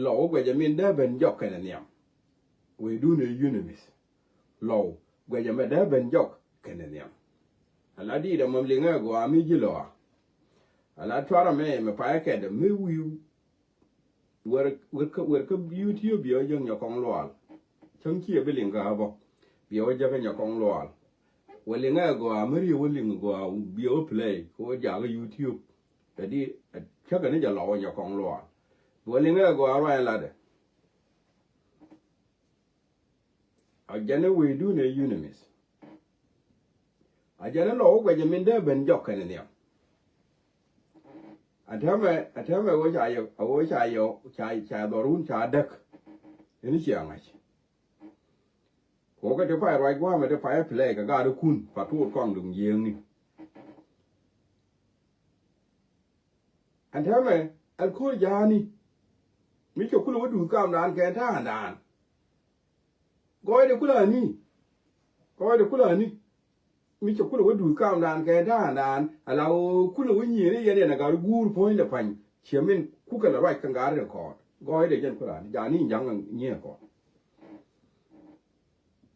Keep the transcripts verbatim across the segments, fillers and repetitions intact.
Lɔw guɛcɛ min dee ben jɔk kɛnɛ nhiam. Wecdun ɛ UNMISS. Lɔw guɛcɛ mɛ dee ben jɔk kɛnɛ nhiam. Ala diit ɛmɔ liŋɛ gɔaa mi ji̱ lɔa. Ala tuarɛ mɛ mɛ payɛ kɛt mi wi̱i̱. Wer, wer kä, wer kä YouTube biɛ wä jäŋ Nyakɔŋ Lual. Cäŋ ciɛ bi liŋ kä abɔ. Biɛ wä jäŋ Nyakɔŋ Lual. Wä liŋɛ gɔaa mi riɛ wä liŋ gɔaa biɛ wä play kɛ wä jakä YouTube. Tɛ di cäkɛ ni jɛ lɔw Nyakɔŋ Lual. Wä liŋɛ gɔaa ruany latdɛ. A jɛn i̱ wecdun ɛ UNMISS. A jɛn i̱ lɔw wä guɛcɛ min dee ben jɔk kɛnɛ nhiam. A täämɛ, a täämɛ wä ca yɛ, a wä ca yɛ, ca, ca dhɔrun ca däk. Ɛn i̱ cia ŋa̱c. Kɛ wä kɛ ti pay ruac gua̱a̱mɛ ti pay play kɛ gaat ikun pa tuut kɔaŋ duŋ jiääkni. Ɛn täämɛ ɛn ko̱r ja̱a̱ni. Mi cɛ kulɛ wä duuth kamdan kɛ ta̱a̱ŋdan. Gɔɔydɛ kulɛ ani. Gɔɔydɛ kulɛ ani. Mi cɛ kulɛ wä duuth kamdan kɛ ta̱a̱ŋdan. Ala wä kulɛ wä nyieen i̱ yɛn yɛn a gat guur puɔ̱nydɛ pa̱ny. Ciɛ min kukɛ lɛ ruac kɛ gat rɛ kɔɔt. Gɔɔydɛ jɛn kulɛ ani. Ja̱a̱ni ja̱ŋ nyieen kɔɔt.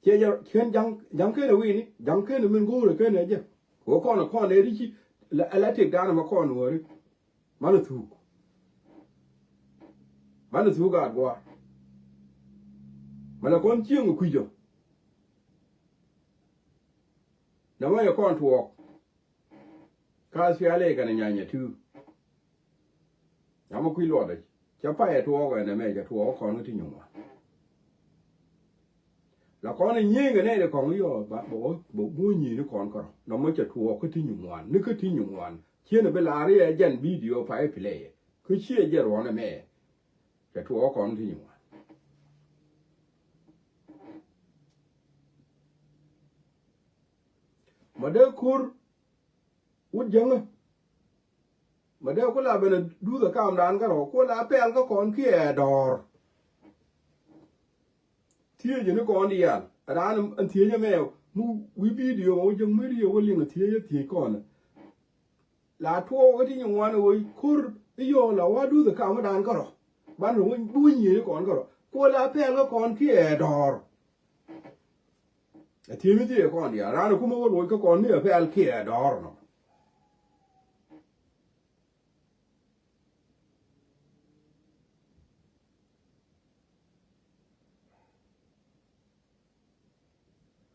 Ciɛ jɛ, ciɛn ja̱ŋ, ja̱ŋ kenɛ wi̱i̱ni, ja̱ŋ kenɛ min go̱o̱rɛ kenɛ jɛ. Wä kɔn, kɔn ɛ ri ci, la, la tëkdan mɛ kɔn wääri. Manɛ thuk. Manɛ thuk gaat gua̱a̱r. Manɛ kɔn cieŋ kui̱cä. Nɛmɔ yɛ kɔn tuɔɔk. Ka SPLA kɛnɛ nyanya tu. Yamɛ kui̱ luɔtdɛ cɛ payɛ tuɔɔk ɛn ɛmɛ cɛ tuɔɔk kɔn kä ti nyuŋ wan. La kɔn ɛ nyieeŋ ɛ nɛy ti kɔŋ yɔ ba bä wä bä buɔ nyieni kɔn kärɔ nɔmɔ cɛ tuɔɔk kä ti nyuŋ wan ni kä ti nyuŋ wan. Cienɛ bi la̱r yɛ jɛn bidio payɛ play kä ciɛ jɛ ruɔn ɛmɛ. Cɛ tuɔɔk kɔn kä ti nyuŋ wan. Ma dee kur wut jäŋä. Ma dee ku la ben a duth a kamdan kärɔ ku la pɛl kä kɔn kiɛ dɔ̱r. Thiecä ni kɔn diaal raan ɛn thiecä mɛ mi wi̱i̱ bidio ma wä jäŋ mi riee wä liŋ a thiecä thiec kɔn. La tuɔɔk kä ti nyin wan wä kur i̱ yɔɔ la wä duth a kamdan kärɔ. Ban wä bi wä nyiee ni kɔn kärɔ ku la pɛl kä kɔn kiɛ dɔ̱r. A thiec mi thiec kɔn diaal raan a kumɛ wä luɔc kä kɔn mi a pɛl kiɛ dɔ̱r nɔ.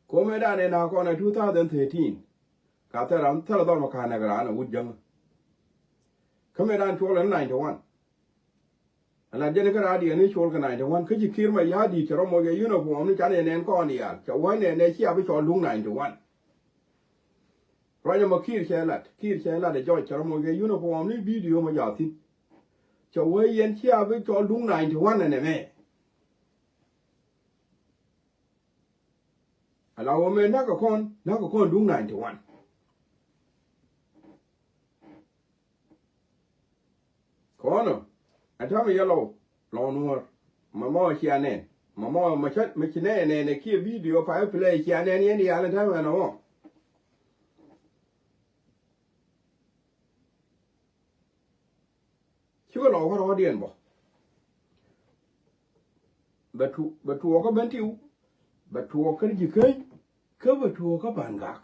Komɛ dan in a kɔn a two thousand thirteen. Ka thɛr an thɛr dhɔr ma ka nɛk raan a wut jäŋä. Kä mɛ dan cuɔl in ninety one. Ala jɛn kä radiɛn i̱ col kɛ ninety one kä ci Kiir Mayardit cɛ rɔ moc kɛ uniform ni can yɛ nɛn kɔn diaal cɛ wä nɛn nɛ cia bi cɔl duŋ ninety one. Ruany ɛmɔ Kiir cɛ lat, Kiir cɛ lat ɛ jɔc cɛ rɔ moc kɛ uniform ni bidio mɔ jɔak thi̱n. Cɛ wä yɛn cia bi cɔl duŋ ninety one ɛn ɛmɛ. Ala wä mɛ näk kɛ kɔn näk kɛ kɔn duŋ ninety one. Kɔnɔ ɛ täämɛ yɛ lɔw lɔw nuɔ̱ɔ̱r. Mɛ mɔ cia nɛn mɛ mɔ mɛ ci nɛn nɛn ɛ kiɛ bidio payɛ play cia nɛn yɛn diaal ɛ täämɛ nɔmɔ. Cikɛ lɔw kä rɔɔdiɛn bɔ. Bɛ tu, bɛ tuɔɔk kä Bentiu, bɛ tuɔɔk kä Ji̱käny, kä bɛ tuɔɔk kä Pangak.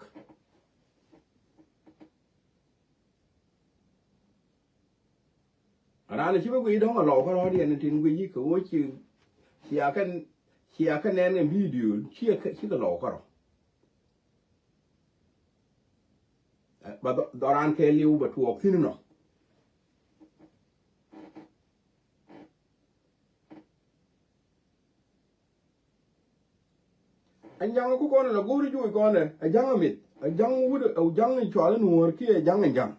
Raan ci bä guiy dɔ̱ŋ a lɔw kä rɔɔdiɛn tin guiy kɛ wä ci, cia kɛ, cia kɛ nɛn kɛ bidio, cikɛ, cikɛ lɔw kä rɔ. Ɛ, ba dhɔ-, dhɔran kɛ liw ba tuɔɔk thi̱n nɔ. Ɛ ja̱ŋ ku kɔn la go̱o̱ri juuc kɔn ɛ, ɛ ja̱ŋ ɛ mith, ɛ ja̱ŋ wut, ɛ ja̱ŋ in cual in wuɔ̱ɔ̱r kiɛ ɛ ja̱ŋ in ja̱ŋ.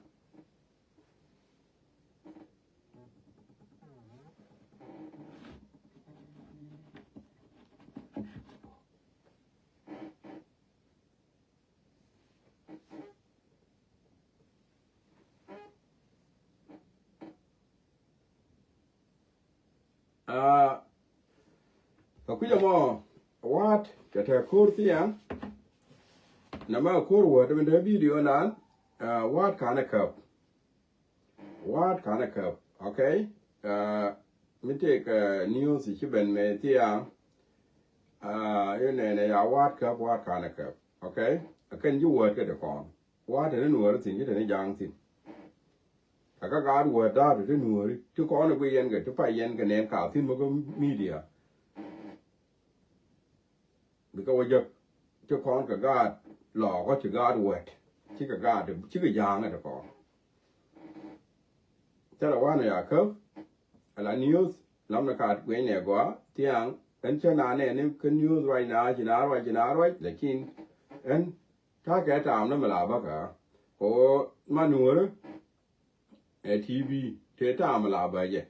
Aa, kɛ kui̱c ɛmɔ, Wa̱a̱t, cɛ te ko̱r thiaŋ. Nɛmɛ ko̱r wäät, min te bidio nan, aa, Wa̱a̱t kanɛ käp. Wa̱a̱t kanɛ käp, okay? Aa, Mi tëëkɛ news ci ben mëë thiaŋ. Aa, inɛnɛ ya wa̱a̱t käp, wa̱a̱t ka̱n ɛ käp. Okay? Ɛ kɛn ji̱ wäät kä ti kɔn. Wa̱a̱t te ni nuɔ̱ɔ̱ri thi̱n, ci te ni ja̱a̱ŋ thi̱n. Ɛ kä gaat wäät da̱a̱t te nuɔ̱ɔ̱ri ti kɔn ɛ guiy yɛn kɛ, ti pay yɛn kɛ nɛn ka thi̱n mi kä media. Bikɛ wä jek ti kɔn kɛ gaat lɔɔkä, ti gaat wäät, cikɛ gaat, cikɛ ja̱a̱ŋ ɛ ti kɔn. Thilɛ wanɛ ya käp, ala news, lamnɛ ka guiy nɛ gɔaa thiaŋ. Ɛn cä na nɛ ni kä news ruac na, ci na ruac, ci na ruac, lakin ɛn ta̱a̱ kɛ ta̱a̱m ni mi la bäkä. Kɛ ɣöö man nuɔ̱ɔ̱ri ɛ T V, tëë ta̱a̱m mi la bä jɛ.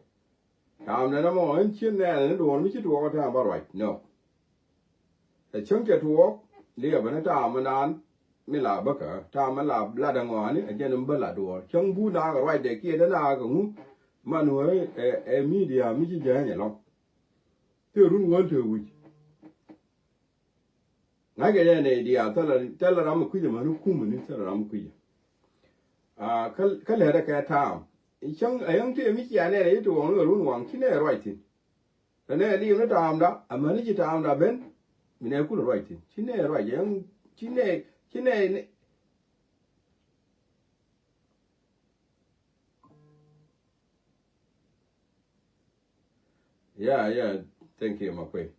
Ta̱a̱m nɛ nɔmɔ ɛn cien nɛɛnɛ ni duɔ̱ɔ̱r mi ci tuɔɔk ɛ ta̱a̱m bä ruac. No. Ɛ cäŋ cɛ tuɔɔk, liɛpä ni ta̱a̱m mi naan mi la bäkä, ta̱a̱m mi la lat ɛ ŋɔaani, ɛ jɛn mi bä la duɔ̱ɔ̱r. Cäŋ bu naak ɛ ruacdɛ kiɛ dee naak ɛ ŋu, man wä ɛ, ɛ media mi ci jääny ɛlɔ̱ŋ. Tëë run wäl tëë wi̱c. Ŋa̱ckɛ jɛ nɛy diaal, thilɛ, thilɛ ram mi kui̱c ɛmɛn kum ni, thilɛ ram mi kui̱c. Aa, kä, kä lɛt ɛ kɛ ta̱a̱m. Cäŋ, ɛ yäŋ tëë mi cia nɛn ɛ ci tuɔɔk ni kɛ run waŋ, ci nɛ ruac thi̱n. Tɛ nɛ liim ni ta̱a̱mda, amäni ci ta̱a̱mda ben, mi nɛ kulɛ ruac thi̱n. Ci nɛ ruac, ɛn, ci nɛ, ci nɛ, nɛ. Yeah, yeah, thank you, ma kuëë.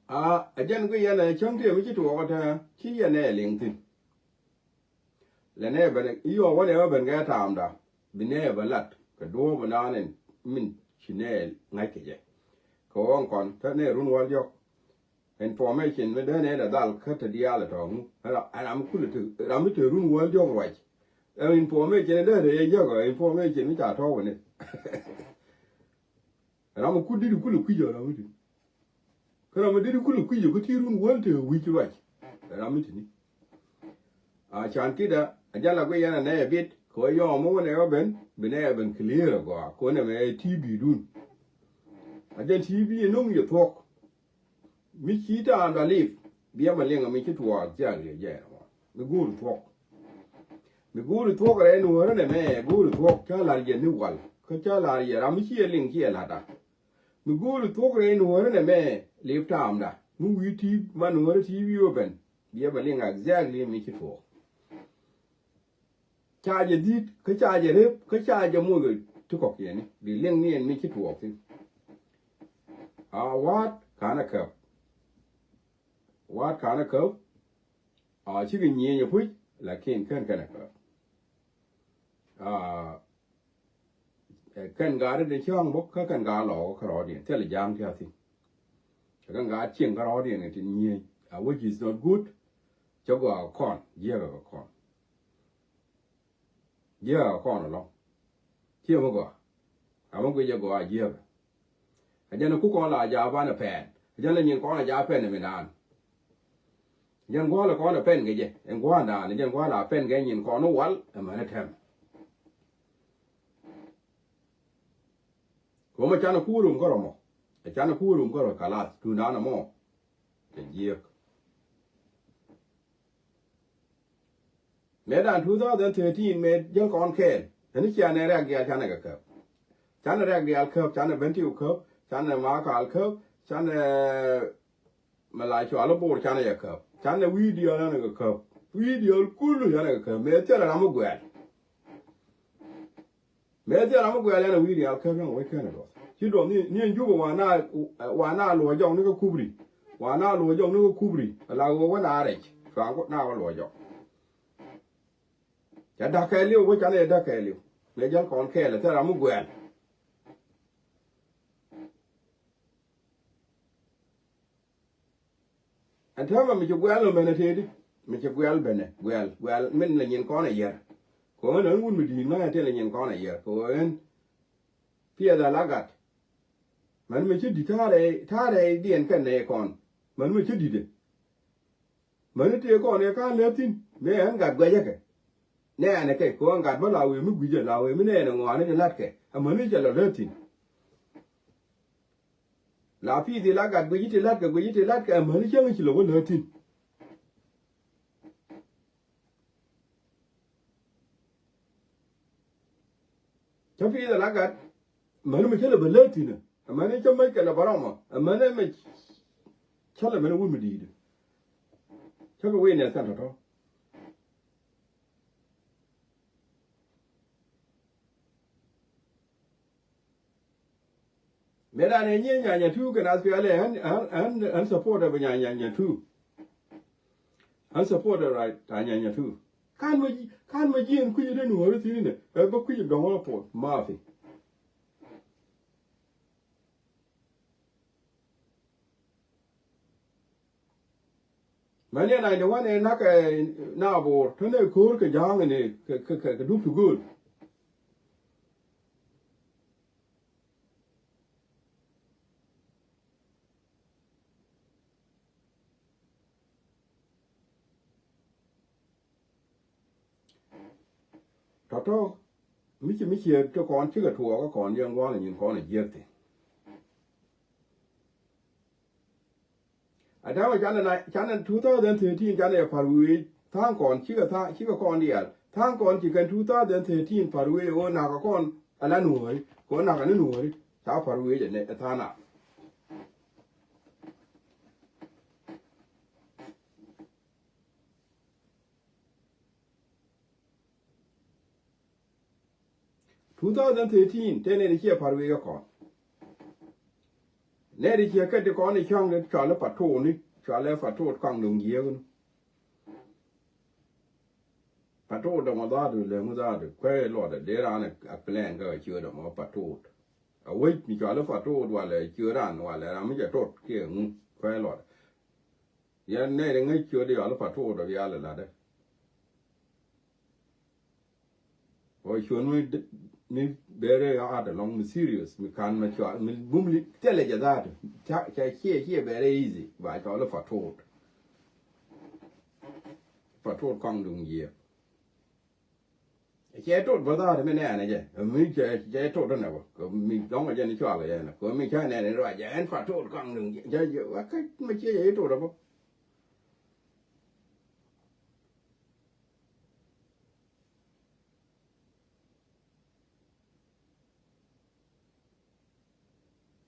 Aa, ɛ jɛn guiy yɛn ɛ cäŋ tëë mi ci tuɔɔk ɛ tɛ, ci yɛn ɛ liŋ thi̱n. Lɛ nɛ ben i̱ yɔɔ wä nɛ wä ben kɛ ta̱a̱mda, bi nɛ bä lat kɛ duɔ̱ɔ̱p bi naan ɛn min ci nɛ ŋa̱c kɛ jɛ. Kɛ ɣöö ɛn kɔn te nɛ run wäl diɔ̱k. Information mi dee nɛ dee dhal kä te diaal ɛ tɔ̱ɔ̱ŋ. Ram mi kulɛ te, ram mi te run wäl diɔ̱k ruac. Ɛ information dee dee yɛ jek ɛ information mi ca tɔ̱ɔ̱k ni. Ram mi kut dit kulɛ kui̱c ɛ ram mi ti. Kä ram mi dit kulɛ kui̱c ɛ kä ti run wäl te wi̱c ruac. Ɛ ram mi ti ni. A can kidä a jal a guiy yɛn a nɛy a bit kɛ wä yɔm mi wä nɛy wä ben bi nɛy a ben clear a gɔaa kɛ wä nɛmɛ ɛ T V dun. A jɛn T V ɛ no̱ŋ yɛ thuɔ̱k. Mi ci ta̱a̱ dɔ̱ lip biɛ ma liŋ a mi ci tuɔɔk jiak liɛ jɛ ɛn ɣɔn mi go̱o̱r thuɔ̱k. Mi go̱o̱r thuɔ̱k rɛy nuɔ̱ɔ̱rä nɛmɛ go̱o̱r thuɔ̱k ca la̱r yɛ ni wal kä ca la̱r yɛ ram mi ci yɛ liŋ ci yɛ la̱t a. Mi go̱o̱ri thuɔ̱k rɛy nuɔ̱ɔ̱ri nɛmɛ lip ta̱a̱mda mi wi̱i̱ ti ma nuɔ̱ɔ̱ri ti wi̱i̱ wä ben. Biɛ bɛ liŋ exactly mi ci tuɔɔk. Ca jɛ dhi̱i̱t kä ca jɛ rep kä ca jɛ moc ti kɔ̱kiɛni bi liŋ ni ɛn mi ci tuɔɔk thi̱n. A wa̱a̱t ka̱n a käp. Wa̱a̱t ka̱n a käp. A cikɛ nyiëëny a puc lakin kɛn kɛn a käp. A Ɛ kɛn gaat ti cäŋ bä kä kɛn gaat lɔɔk kä rɔɔdiɛn thilɛ ja̱a̱ŋ ti a thi̱n. Ɛ kɛn gaat cieŋ kä rɔɔdiɛn ɛ ti nyiëëny a which is not good. Cä gɔaa kɛ kɔn jiɛɛk ɛ kɛ kɔn. Jiɛɛk ɛ kɛ kɔn ɛlɔ̱ŋ. Ciɛ mi gɔaa. A mi guic ɛ gɔaa jiɛɛk ɛ. Ɛ jɛn ɛ ku kɔn la ja̱a̱ banɛ pɛn. Ɛ jɛn la nyin kɔn ɛ ja̱a̱ pɛn ɛ mi naan. Jɛn gua̱a̱l kɔn ɛ pɛn kɛ jɛ ɛn gua̱a̱ndan jɛn gua̱a̱l a pɛn kɛ nyin kɔn wal ɛ män ɛ tɛm. Kɛ mɔ canɛ kuur rum kärɔ mɔ ɛ canɛ kuur rum kärɔ kalath tuundan ɛmɔ. Cɛ jiɛk. Mëëdan two thousand thirteen mëë jäl kɔn kɛɛl ɛn cia nɛ rɛk diaal canɛ kɛ käp. Canɛ rɛk diaal käp, canɛ Bentiu käp, canɛ Makal käp, canɛ Mɛ la cual i̱ Bor canɛ yɛ käp. Canɛ wi̱i̱ diɔl yanɛ kɛ käp. Wi̱i̱ diɔl kulu yanɛ kɛ käp. Mëë thilɛ ram mi guɛɛl. Mëë thilɛ ram mi guɛɛl yanɛ wi̱i̱ diaal käp yanɛ wec kɛnɛ duɔth. Ci duɔth ni, ni ɛn Jubɛ wa na, wa na luɔc jɔk ni kä Kubri. Wa na luɔc jɔk ni kä Kubri. La ɣöö wä na rɛc. Cuaŋ na wä luɔc jɔk. Ca da̱k kɛɛliw wä canɛ yɛ da̱k kɛɛliw. Mëë jäl kɔn kɛɛl thilɛ ram mi guɛɛl. Ɛn täämɛ mi ci guɛl ɔ mɛnɛ tëëdi. Mi ci guɛl bɛnɛ guɛl guɛl min lɛ nyin kɔn a yɛr. Kɛ ɣän ɛn wun mi di̱i̱t mɛ ɛn tin lɛ nyin kɔn a yɛr kɛ ɣän. Piɛth a la gat. Mɛn mi ci di̱t ta̱a̱ rɛy ta̱a̱ rɛy diɛn kɛn nɛy kɔn. Mɛn mi ci di̱t ɛ. Mäni tëë kɔn ɛ ka̱n lääthin mëë ɛn gat guɛcä kɛ. Nɛɛnɛ kɛ kɛ ɣän gat bä la wëë mi gui̱cä la wëë mi nɛɛnɛ ŋɔaani ti la̱tkɛ. Amäni cɛ lɔ lääthin. La pi̱i̱thi la gat guici ti la̱tkɛ guici ti la̱tkɛ amäni cäŋ ci lɔ wä lääthin. Cä pi̱i̱th ala gat Mɛni mi cä lɛ bä lät thi̱n ɛ mɛni cä mec kɛ lɛ bä rɔmɔ ɛ mɛni mɛ cä lɛ mɛni wut mi di̱i̱t. Cä kɛ wee nɛth kɛn tɔ̱tɔ̱. Mëë dan ɛ nyiee Nyanya Two kɛn S P L A ɛn, ɛn, ɛn, ɛn support ɛ bɛ Nyanya Two. Ɛn support ɛ right ta Nyanya Two. Kan mɛ ji̱, kan mɛ ji̱ ɛn kui̱c ɛ dee nuɔɔri thi̱n inɛ ɛ bä kui̱c ɛ dɔ̱ŋ ɛ puɔth mafi. Mɛn yɛ ninety one ɛ nak ɛ na bo̱o̱r tän ɛ ko̱o̱r kɛ ja̱a̱ŋ ni kɛ, kɛ, kɛ, kɛ dup ti gööl. Tɔ̱tɔ̱ mi ci mi ciɛ ti kɔn cikɛ tuɔɔk kä kɔn yɛn gua̱a̱th nyin kɔn ɛ jiɛk thi̱n. A dämɛ canɛ na canɛ two thousand thirteen canɛ yɛ pa̱r wi̱i̱ tha̱a̱ŋ kɔn cikɛ tha̱a̱ŋ cikɛ kɔn diaal tha̱a̱ŋ kɔn ci kɛn two thousand thirteen pa̱r wi̱i̱ ɣöö nakä kɔn ala nuɔ̱ɔ̱ri kɛ ɣöö nakä ni nuɔ̱ɔ̱ri ca pa̱r wi̱i̱ jɛ nɛ ɛ tha̱a̱ŋ na. Two thousand thirteen te nɛy ti ciɛ pa̱r wi̱i̱ kä kɔn. Nɛy ti ciɛ kä ti kɔn i̱ cäŋ ti cɔal i̱ Patot ni cɔal i̱ Patot kɔaŋ duŋ jiääk ni. Patot dɔmɔ dhaadu lɛ ŋu dhaadu kuɛ luɔt a dee raan a plan kä ciö dɔmɔ Patot. A wec mi cɔal i̱ Patot walɛ ciö raan walɛ raan mi cɛ tot kiɛ ŋu kuɛ luɔt. Yɛn nɛy ti ŋäc ciö di cɔal i̱ Patot a bial ilatdɛ. Ɔ cuɔ̱n mi d-, mi bɛrɛ hard along mi serious mi kan ma cua mi bum li thilɛ jɛ that. Ca, ca ciɛ, ciɛ bɛrɛ easy ba cɔl i̱ Patot. Patot kɔŋ duŋ jiɛ. Cɛ tot bä that mi nɛɛnɛ jɛ. Mi cɛ, cɛ tot nɛ bä. Mi dɔŋ jɛ ni cua bɛ jɛ nɛ. Kɛ mi ca nɛɛnɛ ruac jɛ ɛn Patot kɔŋ duŋ jiɛ. Jɛ, jɛ, wa kä mi ciɛ jɛ tot bä.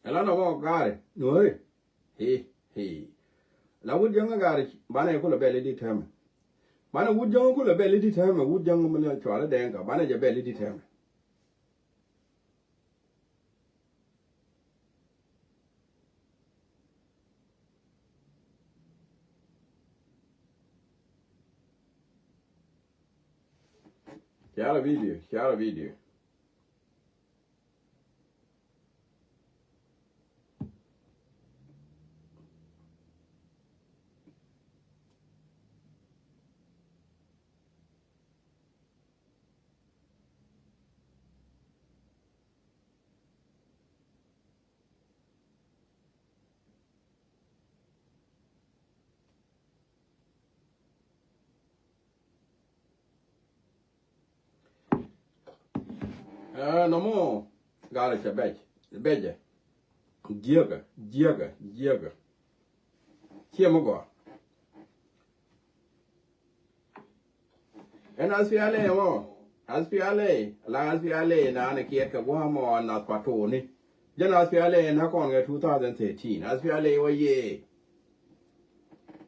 Ɛla nɔmɔ gaari nuɔ̱ri. Hi, hi. La wut jäŋä gaari banɛ kulɛ bɛl i̱ di tɛmɛ. Banɛ wut jäŋä kulɛ bɛl i̱ di tɛmɛ wut jäŋä mi lɛ cuarɛ dɛŋ ka banɛ jɛ bɛl i̱ di tɛmɛ. Share a video, share a video. Ɛ, nɔmɔ galɛ cɛ bɛc, bɛcɛ. Jiäkä, jiäkä, jiäkä. Ciɛ mi gɔaa. Ɛn S P L A mɔ, S P L A, la S P L A naan kiɛt kɛ gua̱a̱ mɔ nath Patoni. Jɛn S P L A na kɔn kɛ two thousand thirteen, S P L A wä yee.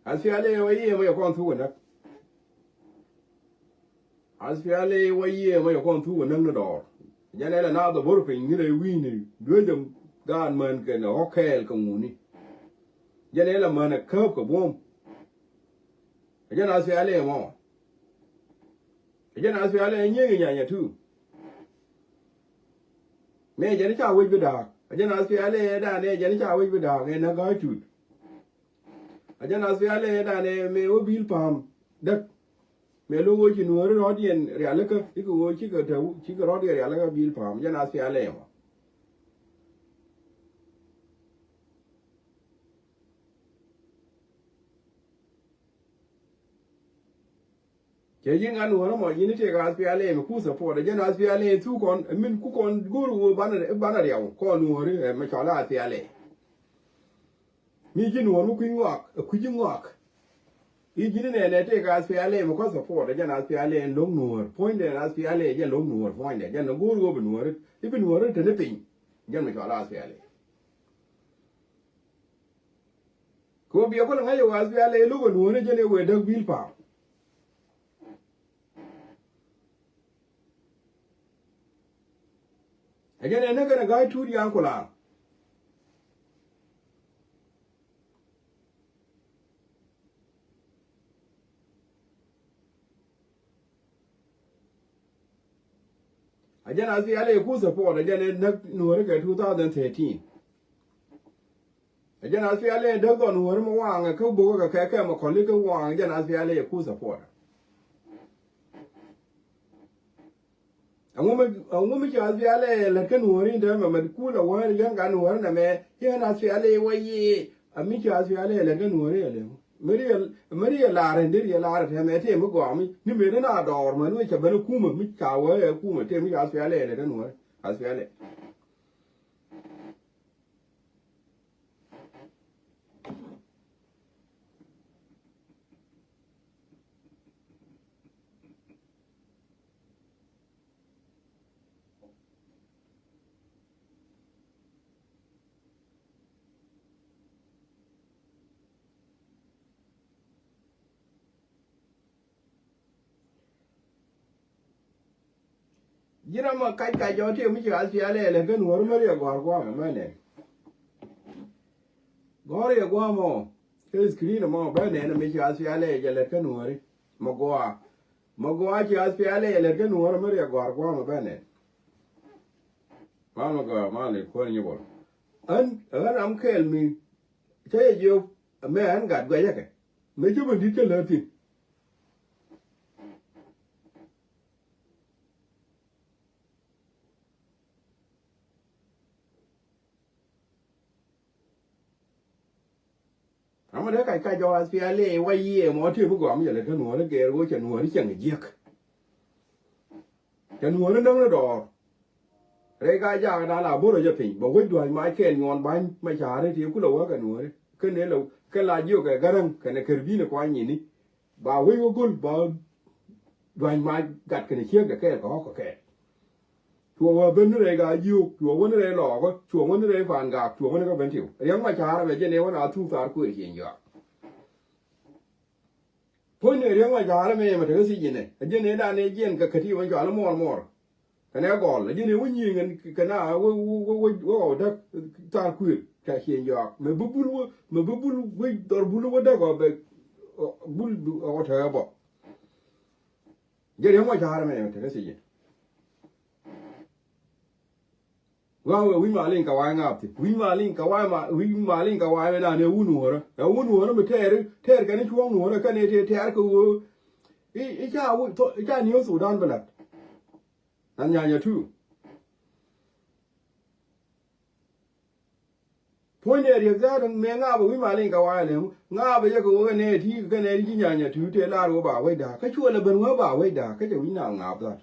S P L A wä yee mɔ yɛ kɔn thuk kɛ näk. S P L A wä yee mɔ yɛ kɔn thuk kɛ näk ni dɔɔr. Jɛn ɛlɛ na dhɔbor piny ni rɛy wi̱i̱ni duecä gaat män kɛn ɛ ɣɔ̱k kɛɛl kɛ ŋuni. Jɛn ɛlɛ män ɛ käp kɛ buɔ̱m. Ɛ jɛn S P L A mɔ. Ɛ jɛn S P L A nyiee kɛ nyanya tu. Mëë jɛn ca wec bi da̱a̱k. Ɛ jɛn S P L A dan ɛ jɛn ca wec bi da̱a̱k ɛ näk ga̱a̱c tut. Ɛ jɛn S P L A dan ɛ mëë wä bil pa̱a̱m däk. Mëë lo̱k wä ci nuɔ̱ɔ̱ri rɔ̱diɛn rialikä cikɛ wä cikɛ te cikɛ rɔ̱diɛn rialikä bil pa̱a̱m jɛn S P L A mɔ. Cɛ ji̱n ŋa̱n nuɔ̱ɔ̱r ɛmɔ ji̱n i̱ tëëk S P L A mi ku support ɛ jɛn S P L A thuk kɔn ɛ min ku kɔn go̱o̱r ɣöö banɛ banɛ riaw kɔn nuɔ̱ɔ̱ri ɛ mɛ cɔl S P L A. Mi ji̱n nuɔ̱ɔ̱r mi kui̱ ŋɔak ɛ kui̱ ji̱ ŋɔak. I̱ ji̱n inɛnɛ tëëk S P L A mi kɔn support ɛ jɛn S P L A ɛn lo̱ŋ nuɔ̱ɔ̱r puɔ̱nydɛ S P L A jɛn lo̱ŋ nuɔ̱ɔ̱r puɔ̱nydɛ jɛn ɛ go̱o̱r ɣöö bi nuɔ̱ɔ̱ri i̱ bi nuɔ̱ɔ̱ri te ni piny. Jɛn mi cɔal a S P L A. Kɛ ɣöö biɛ kulɛ ŋäc ɛ ɣöö S P L A lo̱k ɛ nuɔ̱ɔ̱ri jɛn ɛ wëë däk bi̱i̱l pa̱a̱m. Ɛ jɛn ɛ näk kɛnɛ ga̱a̱c tuut yan kulaŋ. A jɛn a thial ɛ ku support, a jɛn ɛ näk nuɔ̱ɔ̱ri kɛ two thousand thirteen. A jɛn a thial ɛ däk dhɔn nuɔ̱ɔ̱ri mi waŋɛ kä bo̱kɛ kɛ kɛ kɛ mɛ kɔli kä waŋɛ, a jɛn a thial ɛ ku support. Aŋu mi, aŋu mi ci a thial ɛ lät kä nuɔ̱ɔ̱ri in dee mɛ mɛ kul a wäär yɛn ka nuɔ̱ɔ̱ri nɛ mɛ yɛn a thial ɛ wä yi. A mi ci a thial ɛ lät kä nuɔ̱ɔ̱ri ɛ lɛ mi riɛ, mi riɛ laar in dee riɛ laar tɛmɛ tëë mi gɔaa mi ni mëë dee na dɔɔr mɛ ni mi ca ben kumɛ mi ca wä ɛ kumɛ tëë mi ci a thial ɛ lät kä nuɔ̱ɔ̱ri a thial ɛ. Ji̱n ram ɔ kac kac jɔ̱ɔ̱n tëë mi ci a thial ɛ lät kä nuɔ̱ɔ̱ri mi riɛ gɔ̱a̱r gua̱a̱mɛ mɛ nɛn. Gɔ̱a̱r riɛ gua̱a̱mɔ kä screen ɛmɔ bɛ nɛn mi ci a thial ɛ jɛ lät kä nuɔ̱ɔ̱ri. Mɛ gɔaa. Mɛ gɔaa ci a thial ɛ jɛ lät kä nuɔ̱ɔ̱ri mi riɛ gɔ̱a̱r gua̱a̱mɛ bɛ nɛn. Mamɛ gɔaa mamɛ kuäär nyibɔl. Ɣän ɣän ram kɛɛl mi cä yɛ jiök mɛ ɣän gat guɛcä kɛ. Mëë cä ben di̱t cä lät thi̱n. Ama dee kac kac jɔk a thial ɛ wa yiëë mɔ tëë mi gɔaa mi jɛ lät kä nuɔ̱ɔ̱ri gɛɛr ɣöö cɛ nuɔ̱ɔ̱ri cieŋ jiäk. Cɛ nuɔ̱ɔ̱ri näŋ ni dɔɔr. Rɛy ka jaakdan la bo̱rä jɛ piny bɛ wec dua̱c mac kɛɛl nyuɔn ba̱ny mɛ ca̱ri ti kulɛ wäk kɛ nuɔ̱ɔ̱ri kä nɛ lɛ kä la jiök kɛ gäräŋ kɛnɛ kär bi̱n ɛ kuany nyini. Ba wec wä go̱l ba dua̱ny mac gat kɛnɛ ciek kɛ kɛɛl kɛ ɣɔ̱k kɛ kɛɛl. Cuɔ wä ben ni rɛy gaa jiök cuɔ wä ni rɛy lɔɔkä cuɔ wä ni rɛy pa̱a̱n gaak cuɔ wä ni kä ben tiw riɛŋ ma ca̱a̱r ɛmɛ jɛn ɛ wä na thuk thaar kuëër ciëny jɔak. Puɔ̱ny ni riɛŋ ma ca̱a̱r ɛmɛ ɛmɛ tekä thiec inɛ ɛ jɛn ɛ dan ɛ jiɛn kɛ käti wä cɔal imuɔɔr muɔɔr. Kɛnɛ gɔl a ji̱n ɛ wä nyiëëŋ ɛn kɛ na wä wä wä wä wä däk thaar kuëër ca ciëŋ jɔak mɛ bi bul wä mɛ bi bul wec dhɔr bul wä däk ɔ bɛ bul ɔ tɛɛ bɔ. Jɛ riɛŋ wä ca̱a̱r mɛ mɛ tekɛ thiec jɛ. Ɣa̱a̱ wɛ wi̱c ma liŋ kɛ wa̱a̱ ŋaap thi̱n wi̱c ma liŋ kɛ wa̱a̱ ma wi̱c ma liŋ kɛ wa̱a̱ mɛ dan ɛ wun wä rä ɛ wun wä rä mɛ tɛɛr tɛɛr kɛn i̱ cuɔ̱ɔ̱ŋ wä rä kɛn i̱ tɛɛr kɛ wä. I̱ i̱ ca wä i̱ ca ni̱ wä Sudan bi la̱t. Nath nyanya tu. Puɔ̱nydɛ riɛk dhaat mëë ŋaap ɛ wi̱c ma liŋ kɛ wa̱a̱ lɛ ŋaap ɛ yɛ kɛ wä kɛ nɛɛ ti kɛ nɛɛ ti ci nyanya tu tëë lar wä ba wec da̱a̱k kä cuɔl ɛ ben wä ba wec da̱a̱k kä cɛ wi̱c na ŋaap dhaat.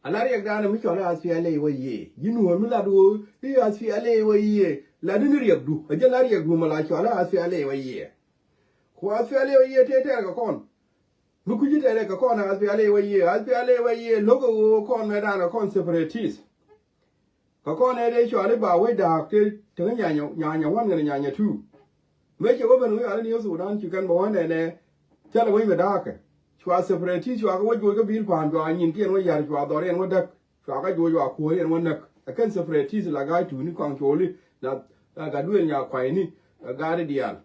A la riɛkdan mi cɔal a thial ɛ wä yiëë. Ji̱ nuɔ̱ɔ̱r mi lat ɣöö i̱ a thial ɛ wä yiëë. Lat ni riɛkdu. A jɛ la riɛkdu mɛ la cɔal a thial ɛ wä yiëë. Ku a thial ɛ wä yiëë tëë tɛɛr kɛ kɔn. Mi kuci tɛɛr kɛ kɔn a thial ɛ wä yiëë. A thial ɛ wä yiëë lo̱k ɛ ɣöö kɔn mɛ dan kɛ kɔn separatist. Kä kɔn ɛ dee cɔal i̱ ba wec da̱a̱k te teŋä nyanya, nyanya wan kɛnɛ nyanya tu. Mëë cɛ wä ben wec al ni Sudan ci kɛn bɛ wä nɛnɛ thilɛ wec mi da̱a̱kɛ. Cua separate ti cua kɛ wä juɔc kä bil pa̱a̱n cua nyin kiɛn wä yar cua dhɔr yɛn wä däk. Cua kä juɔc cua kuäär yɛn wä näk. Ɛ kɛn separate ti la ga̱a̱c tuuni kɔaŋ coli na gat duëël nya kuayni ɛ ga̱a̱di diaal.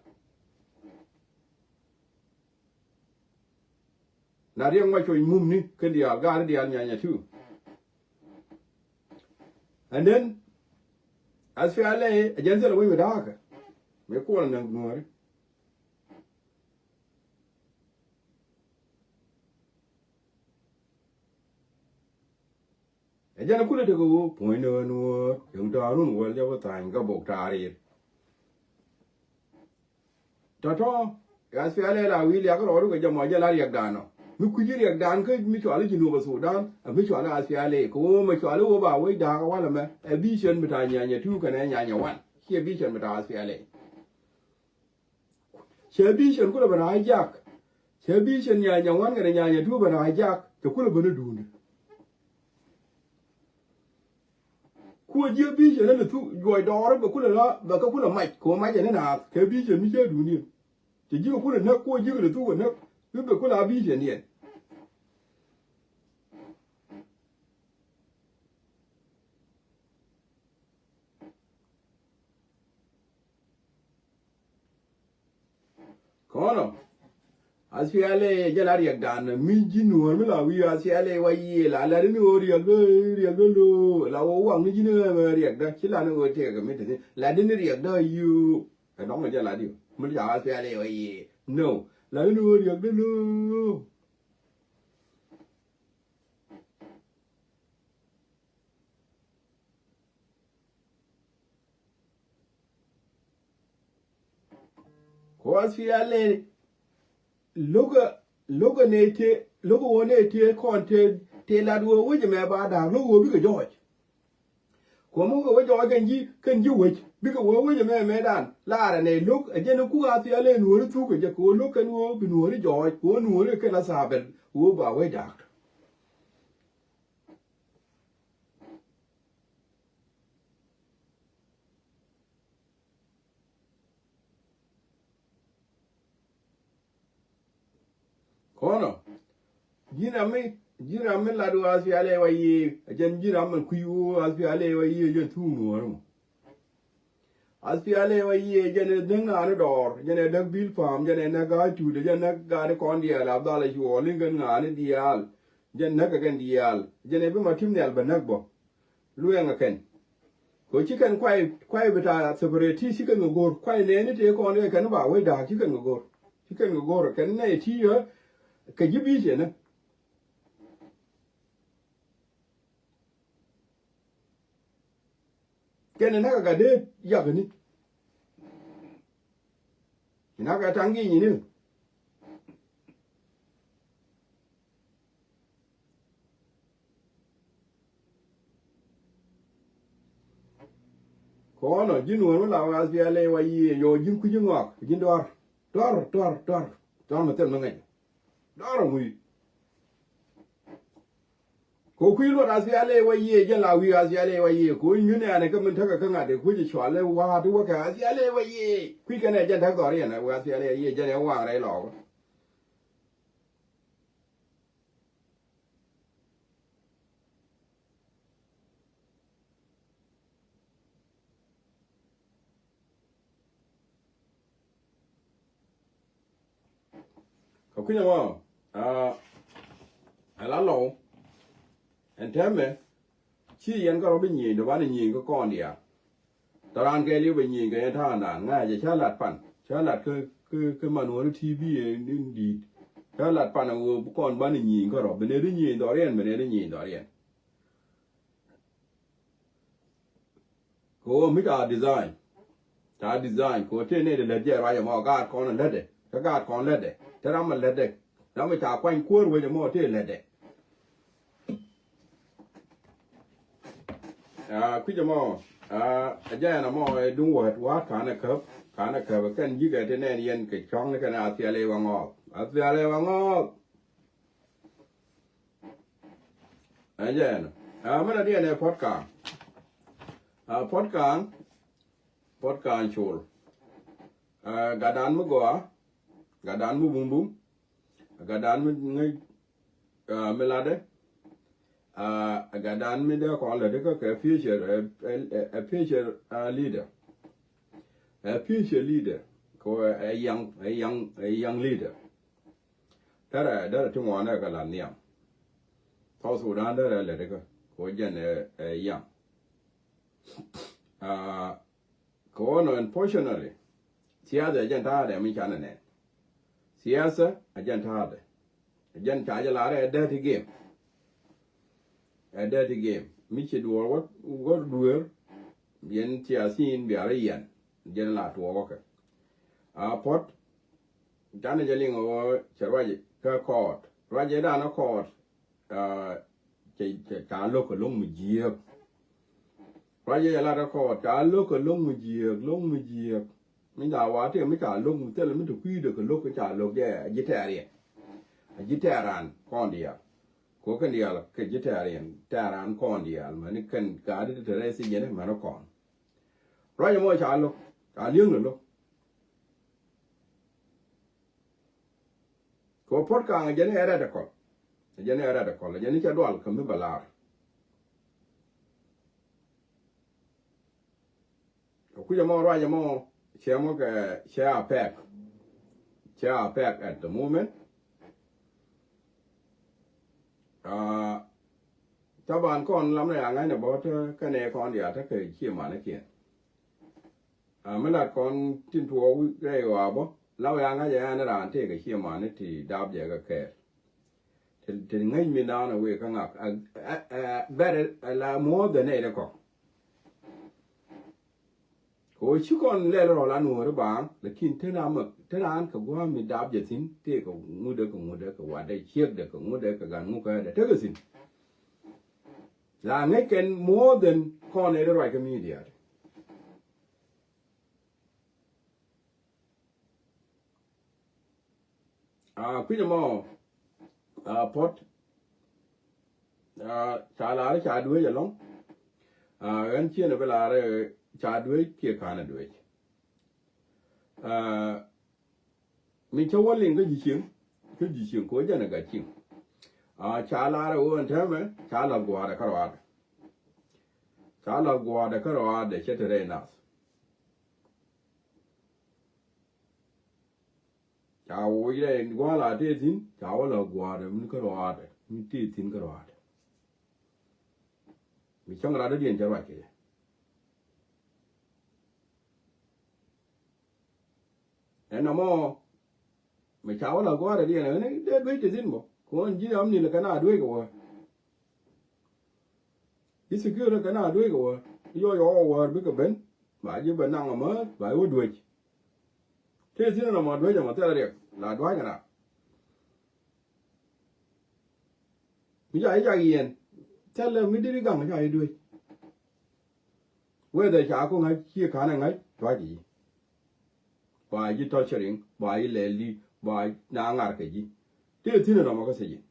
Na riɛk ma cuɔ̱c mumni kä diaal gaari diaal nyanya tu. And then as fi alɛ a jɛn thilɛ wec mi da̱a̱kä. Mi kuɔl näk nuɔ̱ɔ̱ri. Ɛ jɛn kulɛ tekɛ ɣöö puɔ̱nyni ɣän ɣöö cieŋ ta̱a̱run wäl jɛ bä tha̱a̱ny kä bok ta̱a̱r yir. Tɔ̱tɔ̱ gas fi alɛ la wi̱i̱ liak rɔɔdu kɛ jɛ mɔ jɛ la riɛkdan ɔ. Mi kui̱ci riɛkdan kä mi cɔal i̱ Jinub Sudan, ɛ mi cɔal i̱ S P L A. Kɛ ɣöö mɛ cɔal i̱ ɣöö ba wec da̱a̱k walɛ mɛ, ɛ vision mi ta̱a̱ Nyanya two kɛnɛ Nyanya one. Ciɛ vision mi ta̱a̱ S P L A. Cɛ vision kulɛ ben hijack. Cɛ vision Nyanya one kɛnɛ Nyanya two ben hijack. Cɛ kulɛ ben i̱ duundɛ. Kuɔ jiɛ vision ni thuk juɔc dɔɔri bɛ kulɛ la, bɛ kɛ kulɛ mac, kɛ ɣöö mac ɛn ni naath. Kɛ vision mi cɛ duundɛ. Cɛ ji̱ kɛ kulɛ näk, kuɔ ji̱ kɛ lɛ thuk kɛ näk. Bi bɛ kulɛ a vision diɛn. Kɔnɔ, S P L A jɛ la riɛkdan mi ji̱ Nuɔ̱ɔ̱r mi la wi̱i̱ S P L A wa yiëë la lat ni ɣöö riɛk dee, riɛk dee lo̱o̱. La wä waŋ ni ji̱ ni ɣöö riɛk dee, ci la ni ɣöö tëëk kɛ mi te thi̱n. Lat ni riɛk dee yiëë. Kɛ dɔ̱ŋ jɛ la di̱ mi ca S P L A wa yiëë. No. La ni ɣöö riɛk dee lo̱o̱. Kɛ ɣöö S P L A lo̱kɛ, lo̱kɛ nɛy tëë, lo̱kɛ ɣöö nɛy tëë kɔn tëë, tëë lat ɣöö wec ɛmɛ ba da̱a̱k, lo̱kɛ ɣöö bikɛ jɔɔc. Kɛ ɣöö mi wä kɛ wec jɔɔc kɛn ji̱, kɛn ji̱ wec, bikɛ ɣöö wec ɛmɛ, ɛmɛ dan laarɛ nɛy lo̱k, ɛ jɛn ɛ kuk S P L A Nuɔ̱ɔ̱ri thuk kɛ jɛ, kɛ ɣöö lo̱k kɛn ɣöö bi Nuɔ̱ɔ̱ri jɔɔc, kɛ ɣöö Nuɔ̱ɔ̱ri kɛn la thaabɛl ɣöö ba wec da̱a̱k. Kɔnɔ, ji̱n ram mi, ji̱n ram mi lat ɣöö S P L A wa yiëë, ɛ jɛn ji̱n ram mi kui̱ ɣöö S P L A wa yiëë, ɛ jɛn thuk Nuɔ̱ɔ̱ri mɔ. S P L A wa yiëë, ɛ jɛn ɛ näk naani dɔɔr, ɛ jɛn ɛ näk Bil Pam, ɛ jɛn ɛ näk Gaa Cut, ɛ jɛn ɛ näk gaat kɔn diaal, Abdala Cuɔl, liŋ kɛn ŋaani diaal, ɛ jɛn näk kɛ kɛn diaal, ɛ jɛn ɛ bi ma tim nhial bɛ näk bä. Luɛɛŋ ɛ kɛn. Kɛ ɣöö ci kɛn kuay, kuay bi ta̱a̱ separatist ci kɛn kɛ go̱r. Kuay nɛɛni tëë kɔn kɛ kɛn ba wec da̱a̱k ci kɛn kɛ go̱r. Ci kɛn kɛ go̱r kɛn nɛy ti yɛ kɛ ji̱ bi̱i̱ cɛ nä. Kɛn ɛ näk ɛ gat dee yak ni. Inakɛ taŋ gi̱i̱c ini. Kɔnɔ ji̱n wän wä la wä S P L A wa yiëë yɔ ji̱n kui̱ci ŋɔak ji̱n duar. Duar, duar, duar. Duar mi thil mi ŋäc. Duar aŋui̱. Kɛ kui̱ luɔt S P L A wa yiëë jɛn la wi̱i̱ S P L A wa yiëë. Kɛ wi̱i̱ nyu̱n ɛn ɛ kä min tekɛ kä ŋa̱t ɛ kui̱c cual ɛ wa̱a̱t wä kɛ S P L A wa yiëë. Kui̱ kɛn ɛ jɛn tekɛ dhɔriɛn ɛ wi̱i̱ S P L A wa yiëë jɛn ɛ waŋ rɛy lɔɔkä. Kɛ kui̱n ɛmɔ, aa, ɛ la lɔw ɛn tɛmɛ ci yɛn kärɔ bi nyieny dɔ banɛ nyieny kä kɔn diaal. Tɔ raan kɛɛliw bɛ nyieny kɛ yɛn ta̱a̱ŋdan ŋa̱cɛ cä lat pan cä lat kä, kä, kä man wä ni T V in di̱i̱t. Cä lat pan ɛ ɣöö bi kɔn banɛ nyieny kärɔ bi nɛ di nyieny dhɔriɛn bi nɛ di nyieny dhɔriɛn. Kɛ ɣöö mi ca design. Ca design kɛ ɣöö tëë nɛy ti lät jɛ ruac ɛmɔ gaat kɔn lätdɛ. Kä gaat kɔn lätdɛ. Te ram ɛ lätdɛ. Ram ɛ ca kuany kuäär wec ɛmɔ tëë lätdɛ. Aa, kui̱c ɛmɔ, aa, ɛ jɛn ɛmɔ ɛ duŋ wäät, wäät ka̱n ɛ käp, ka̱n ɛ käp, kɛn ji̱kɛ ti nɛn yɛn kɛ cɔ̱ŋ ni kɛn a thial ɛ wä ŋɔɔk. A thial ɛ wä ŋɔɔk. Ɛ jɛn. Aa, mɛn a diɛn ɛ Puɔt Ka̱a̱ŋ. Aa, Puɔt Ka̱a̱ŋ, Puɔt Ka̱a̱ŋ Col. Aa, gatdan mi gɔaa, gatdan mi bumbum, gatdan mi ŋäc, aa, mi latdɛ, aa, gatdan mi dee kɔn lätdɛ kä kɛ future, ɛ, ɛ, ɛ, ɛ future, aa, leader. Ɛ future leader. Kɛ ɛ young, ɛ young, ɛ young leader. Derɛ, derɛ ti ŋuan ɛ kɛ la nhiam. South Sudan derɛ lätdɛ kä kɛ jɛn ɛ, ɛ young. Aa, kɛ ɣöö nɔ, unfortunately, siasa ɛ jɛn ta̱a̱dɛ mi canɛ nɛn. Siasa ɛ jɛn ta̱a̱dɛ. Ɛ jɛn ca jɛ lar ɛ dirty game. Ɛ dirty game. Mi ci duɔɔr wä, wä dueer, yɛn siasin bia rɔ yɛn. Jɛn la tuɔɔk kɛ. A Puɔt, canɛ jɛ liŋ ɣöö cɛ ruac kä court. Ruacɛ dan ɛ kɔɔt, ah, cɛ, cɛ, ca lo̱k kɛ lo̱ŋ mi jiääk. Ruacɛ jɛ lat ɛ kɔɔt, ca lo̱k kɛ lo̱ŋ mi jiääk, lo̱ŋ mi jiääk. Mi ca wa tëë mi ca lo̱k mi thilɛ mi te kui̱dɛ kɛ lo̱k kɛ ca lo̱k jɛ a ji̱ tɛɛriɛn. A ji̱ tɛɛran kɔn diaal. Kɛ kɛn diaal kɛ ji̱ tɛɛriɛn, tɛɛran kɔn diaal. Mɛni kɛn ga̱a̱di ti te rɛy thi̱n jɛn mɛni kɔn. Ruacɛ mɔ ca lo̱k, ca li̱eŋdɛ lo̱k. Kɛ puɔ̱t kaŋ jɛn ɛ radical. Jɛn ɛ radical, jɛn cɛ dual kɛ mi bɛ lar. Kɛ kui̱c ɛmɔ ruac ɛmɔ cɛ mɔ kɛ cɛ a pɛk. Cɛ a pɛk at the moment. Ah, taban kɔn lam na ya ŋa̱c ni bä te kɛnɛ kɔn diaal te kɛ cie manikiɛn. Ah, mi lat kɔn tin tuɔɔk rɛy ɣɔaa bä la wee a ŋa̱c ɛ ɛn raan tëëkɛ ciɛ mani ti dap jɛ kɛ kɛɛl. Ti, ti ŋäc mi naan ɛ wee kä ŋak, a, a, a, bɛr ɛ la more than nɛy ti kɔk. Kɛ ɣöö ci kɔn lɛl rɔl a nuɔɔri baaŋ, lakin te na mɛ, te raan kɛ gua̱a̱m mi dap jɛ thi̱n, tëëkɛ ŋutdɛ kɛ ŋutdɛ kɛ watdɛ ciekdɛ kɛ ŋutdɛ kɛ gan ŋukädɛ tekɛ thi̱n. La ŋäc kɛn more than kɔn ɛ ri ruac kä media. Ah, kui̱c ɛmɔ, ah, puɔ̱t, ah, ca lar ca duec ɛlɔ̱ŋ. Ah, ɣän ciënɛ bi lar, eh, ca duec kiɛ ka̱n ɛ duec. Ah, mi cä wä liŋ kä ji̱ cieŋ, kä ji̱ cieŋ kɛ wä jɛn ɛ gat cieŋ. Ah, ca lar ɛ ɣöö ɛn täämɛ ca la gua̱a̱r ɛ kä ruaadɛ. Ca la gua̱a̱r ɛ kä ruaadɛ cɛ te rɛy nath. Ca woc rɛy gua̱a̱r la tëë thi̱n, ca wä la gua̱a̱r ɛ mi kä ruaadɛ, mi tëë thi̱n kä ruaadɛ. Mi cäŋ rat dɔ̱diɛn cɛ ruac kɛ jɛ. Ɛn nɔmɔ mi ca wä la gua̱a̱r ɛ diɛn ɛ ni dee duec te thi̱n bä. Kuɔn ji̱ ram ni lɛ kɛn a duec kɛ wä. Ji̱ security kɛn a duec kɛ wä. Yɔ yɔ wä wä bikɛ ben. Ba ji̱ ben naŋ ɛmä ba ji̱ wä duec. Tëë thi̱n ɛn nɔmɔ duec ɛmɔ thilɛ riɛk la dua̱c ɛn a. Mi ca ji̱ cak yɛn thilɛ mi deri gaŋ ca ji̱ duec. Whether ca ku ŋa̱c ciɛ ka̱n ɛ ŋa̱c tua̱c ji̱. Ba ji̱ torturing, ba ji̱ lɛl di, ba na ŋar kɛ ji̱. Tëë thi̱n ɛ nɔmɔ kä thi̱n ji̱.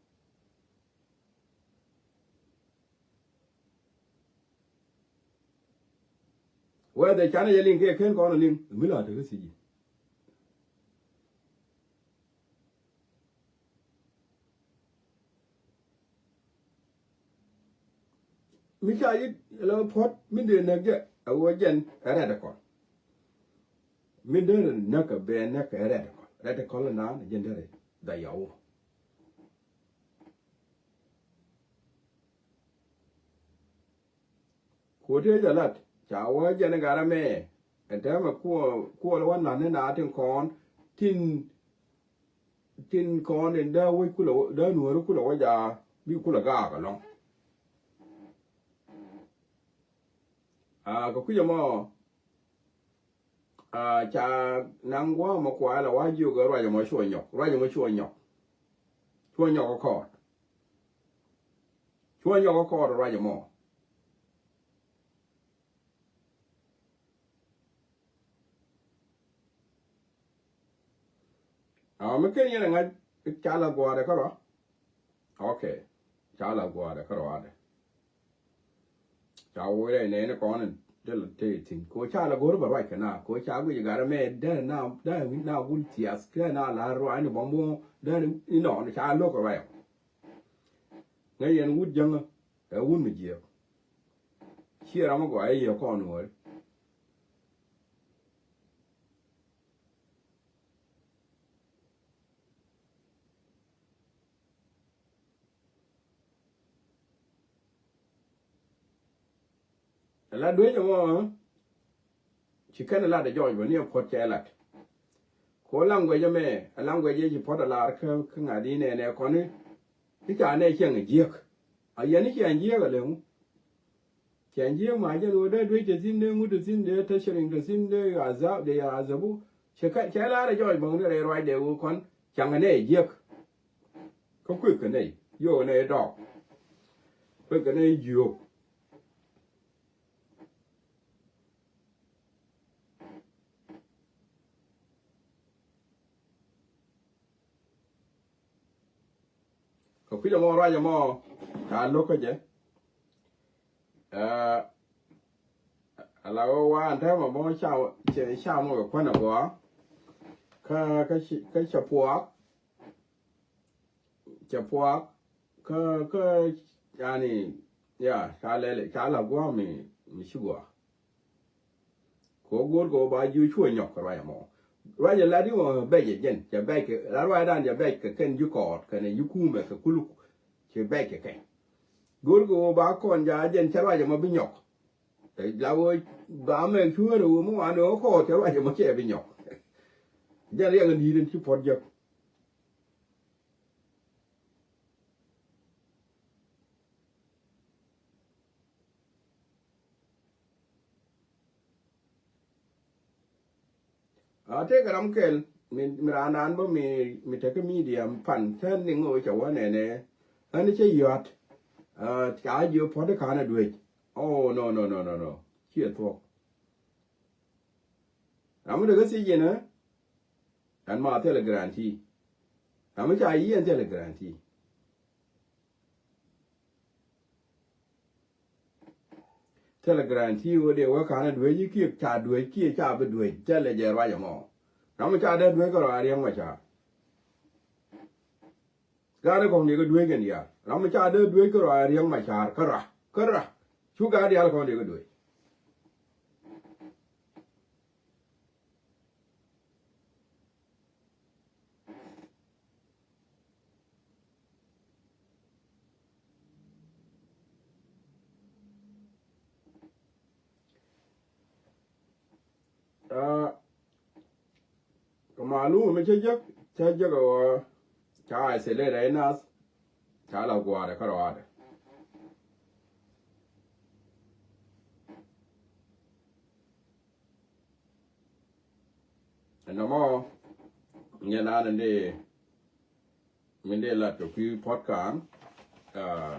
Whether canɛ jɛ liŋ kiɛ ken kɔn liŋ mi la te kä thi̱n ji̱. Mi ca ji̱ lɛ puɔ̱t mi dee näk jɛ ɛ wä jɛn ɛ radical. Mi dee näk ɛ bɛ näk ɛ radical. Radical naan jɛn dee rɛ dha yɔw. Kuɔ tëë jɛ lat ca wä jɛn gat ɛmɛ. Ɛn täämɛ kuɔ, kuɔ lɛ wä na̱n ni na tin kɔn, tin, tin kɔn in dee wec kulɛ wä, dee nuɔ̱ɔ̱ri kulɛ wä jaa bi kulɛ gaak ɛlɔ̱ŋ. Ah, kɛ kui̱c ɛmɔ, ah, ca naŋ gua̱a̱k mɔ kuay la wa jiök ɛ ruac ɛmɔ cuɔ nyɔk, ruac ɛmɔ cuɔ nyɔk. Cuɔ nyɔk ɛ kɔɔt. Cuɔ nyɔk ɛ kɔɔt ruac ɛmɔ. Ah, mi ken yɛn ɛ ŋa̱c ca la gua̱a̱dɛ kä rɔ. Ok. Ca la gua̱a̱dɛ kä rɔadɛ. Ca woc rɛy nɛɛni kɔn in te la te thi̱n. Ko ca la go̱r bɛ ruac kɛ na. Ko ca guic gat mɛ dɛr na, dɛr na gul thiath. Kɛ na la ruac ni bɔm wä dɛr ni nɔ ni ca lo̱k ruac. Ŋäc yɛn wut jäŋä ɛ wut mi jiɛk. Ciɛ ram mi gɔaa ɛ yɛ kɔn wä. Ɛ la duec ɛmɔ ci kɛn ɛ lat ɛ jɔɔc bä ni ɛ puɔ̱t cɛ lat. Ko language ɛmɛ ɛ language ɛ ci puɔ̱t ɛ lar kä, kä ŋa̱t inɛ nɛ kɔni. I̱ ca nɛ ciɛŋ ɛ jiäk. A yɛn i̱ ciɛŋ jiäk ɛ leŋ. Cɛ ji̱ ma jɛn ɣöö dee duec te thi̱n dee ŋut te thi̱n dee te ciriŋ te thi̱n dee azab dee ya azabu. Cɛ kɛ, cɛ laar ɛ jɔɔc bäŋ dee rɛy ruacdɛ ɣöö kɔn caŋ ɛ nɛy jiäk. Kä kueth kɛ nɛy, yio̱w kɛ nɛy dɔɔk. Kueth kɛ nɛy jiök. Kɛ kui̱c ɛmɔ ruac ɛmɔ ca lo̱k kä jɛ. Aa, ala wä wa ɛn täämɛ mɔ ca, ca, ca mɔ kɛ kuän agɔaa. Kä, kä ci, kä cɛ puɔak. Cɛ puɔak. Kä, kä, yani, ya, ca lɛl, ca la gua̱a̱ mi, mi ci gua̱a̱. Kɛ ɣöö go̱o̱r kɛ ɣöö ba ji̱ cuɔ nyɔk kɛ ruac ɛmɔ. Ruac ɛ lat i̱ ɣöö bɛc ɛ jɛn, cɛ bɛc kɛ, la ruacdan cɛ bɛc kɛ kɛn ji̱ kɔɔt, kɛnɛ ji̱ kumɛ kɛ kuluk, cɛ bɛc kɛ kɛn. Go̱o̱r kɛ ɣöö ba kɔn ja̱ jɛn, cɛ ruac ɛmɔ bi nyɔk. Ɛ, la ɣöö ba mɛ cuäär ɛ ɣöö mi wanɛ ɣöö kɔɔt, cɛ ruac ɛmɔ cɛ bi nyɔk. Jɛn riɛk in di̱i̱t in ci puɔ̱t jek. A tëëkɛ ram kɛl mi, mi raan raan bä mi, mi tekä media pan tɛn ni ŋo̱o̱c cɛ wä nɛnɛ. Ɣän cä yɔ̱a̱t. A, ca jiö puɔ̱t i̱ ka̱n a duec. Oh, no, no, no, no, no. Ciɛ thuɔ̱k. Ram mi tekä thiec yɛn ɛ. Ɛn ma thilɛ guarantee. Ram mi ca yiëë ɛn thilɛ guarantee. Thilɛ guarantee ɣöö dee wä ka̱n a duec i̱ kiɛ ca duec kiɛ ca bi duec, thilɛ jɛ ruac ɛmɔ. Ram mi ca dee duec kärɔa Riɛk Macar. Gaat ɛ kɔ̱ŋ dee kɛ duec kɛn diaal. Ram mi ca dee duec kärɔa Riɛk Macar kärɔa, kärɔa. Cu gaat diaal kɔ̱ŋ dee kɛ duec. Aa, kɛ malum mi cä jek, cä jek ɛ ɣöö ca isolate ɛ nath, ca la gua̱a̱r ɛ kärɔaadɛ. Ɛn nɔmɔ nyɛ naan in dee, min dee lat kɛ kui̱ puɔ̱t ka̱a̱ŋ. Aa,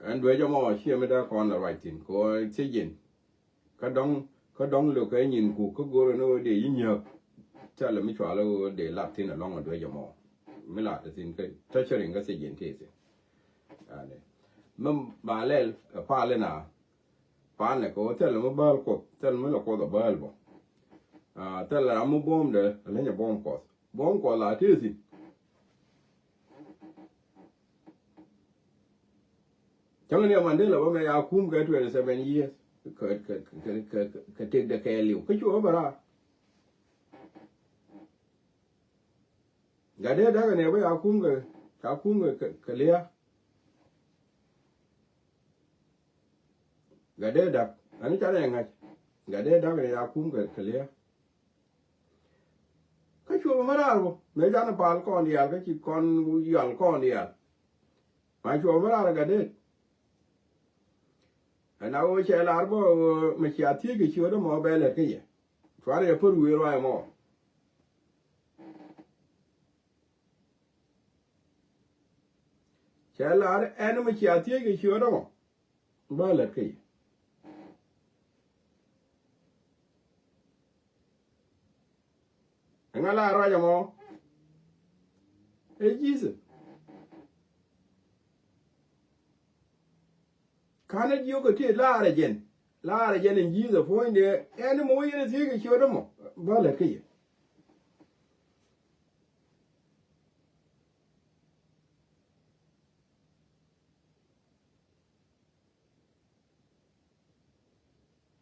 ɛn duec ɛmɔ ciɛ mi dee kɔn la ruac thi̱n kɛ ɣöö thiec yɛn. Kä dɔ̱ŋ, kä dɔ̱ŋ lo̱kɛ nyin kuk kä go̱o̱rɛ ni ɣöö dee yi nyääk. Thilɛ mi cualɛ ɣöö dee lat thi̱n ɛlɔ̱ŋ ɛ duec ɛmɔ. Mi lat thi̱n kä tɔ̱cä riŋ kä thiec yɛn tëë thi̱n. Ani. Mi ba lɛl ɛ pal ina. Pal nɛ kɛ ɣöö thilɛ mi bääl Kuɔth, thilɛ mi lɛ Kuɔth ɛ bääl bä. Aa, thilɛ ram mi buɔ̱mdɛ ɛ leny ɛ buɔ̱m Kuɔth. Buɔ̱m Kuɔth la tëë thi̱n. Cäŋ ni Mandela bä mɛ ya kum kɛ twenty seven years. Kɛ, kɛ, kɛ tekdɛ kɛɛliw. Kä cuɔ bä raar. Gatdɛ da̱k ni bä ya kum kɛ, ca kum kɛ, kɛ, kɛ lia̱a̱. Gatdɛ da̱k. Ani canɛ ŋa̱c. Gatdɛ da̱k ni ya kum kɛ, kɛ lia̱a̱. Kä cuɔp mi raar bä mëë canɛ pal kɔn diaal kä ci kɔn yual kɔn diaal. Ma cuɔp mi raar gatdɛ. Ɛn a ɣöö cɛ lar bä ɣöö mi cia thiec kɛ ciötdä mɔ bɛ lät kä yɛ. Cuarɛ yɛ pär wi̱i̱ ruac ɛmɔ. Cɛ lar ɛn mi cia thiec kɛ ciötdä mɔ bä lät kä yɛ. Ɛŋa la ruac ɛmɔ? Ɛ Jesus. Ka̱n ɛ jiök ɛ tëë laarɛ jɛn. Laarɛ jɛn in Jesus puɔ̱nydɛ ɛn mɔ wä yɛn ɛ thiec kɛ ciötdä mɔ bä lät kä yɛ.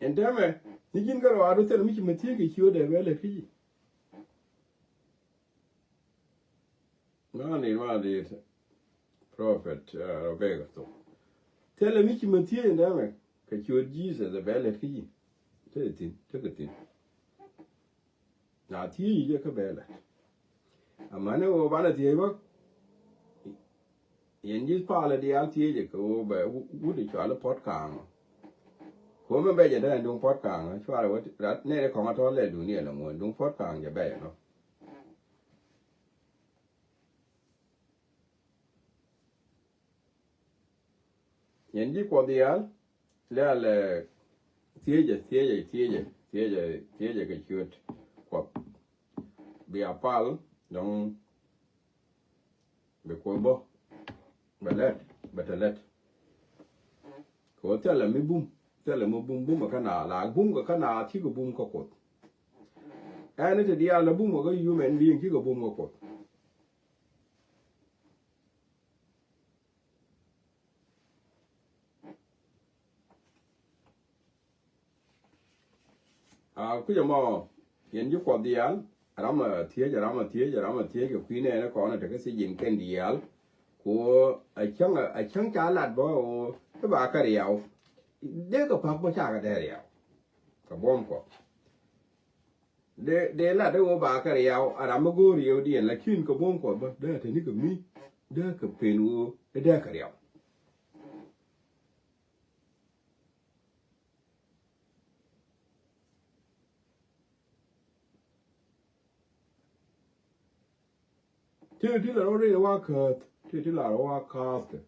Ɛn täämɛ ni ji̱n kärɔaadu thil mi ci mi thiec kɛ ciötdɛ bɛ lät kä ji̱. Ŋa̱ni ma di̱i̱t prophet, uh, Rebecca thok. Thilɛ mi ci mi thiec ɛn täämɛ kɛ ciöt Jesus bɛ lät kä ji̱. Tekɛ thi̱n, tekɛ thi̱n. Na thiec jɛ kä bɛ lät. Amäni ɣöö banɛ thiec bä. Yɛn ji̱ palä diaal thiec jɛ kɛ ɣöö bɛ wut i̱ cual i̱ puɔ̱t ka̱a̱ŋ. Kɛ ɣöö mɛ bɛ jɛ dee ɛn duŋ puɔ̱t ka̱a̱ŋ cual i̱ wä rat nɛy kɔŋ a tɔ̱ lɛ dunia lɛ ŋuɔ̱n duŋ puɔ̱t ka̱a̱ŋ jɛ bɛ jɛ nɔ. Yɛn ji̱ Kuɔth diaal, lɛl, eh, thiecɛ, thiecɛ, thiecɛ, thiecɛ, thiecɛ kɛ ciöt Kuɔth. Bia pal, dɔ̱ŋ bi Kuoth bä, bɛ lɛt, bɛ te lɛt. Kɛ ɣöö thilɛ mi bum, thilɛ mi bum, bum kä naath, la bum kɛ kä naath, cikɛ bum kä Kuoth. Ɛn ni ti diaal la bum kɛ kä human being, cikɛ bum kä Kuoth. A kui̱c ɛmɔ, yɛn ji̱ Kuɔth diaal, ram a thiec, ram a thiec, ram a thiec kɛ kui̱ nɛɛni kɔn a te kä thiec in kɛn diaal. Ku a cäŋ, a cäŋ ca lat bä ɣöö i̱ ba kɛ riaw. Dee kɛ pa̱k bä, ca kɛ dee riaw kɛ buɔ̱m Kuɔth. Dee, dee lat dee ɣöö ba kɛ riaw, a ram mi go̱o̱r riɛwdiɛn, lakin kɛ buɔ̱m Kuɔth bä dee a te ni kɛ mi, dee kɛ pen ɣöö i̱ dee kɛ riaw. Ti, ti la rɔ ri wa käth, ti, ti la rɔ wa käth kɛ.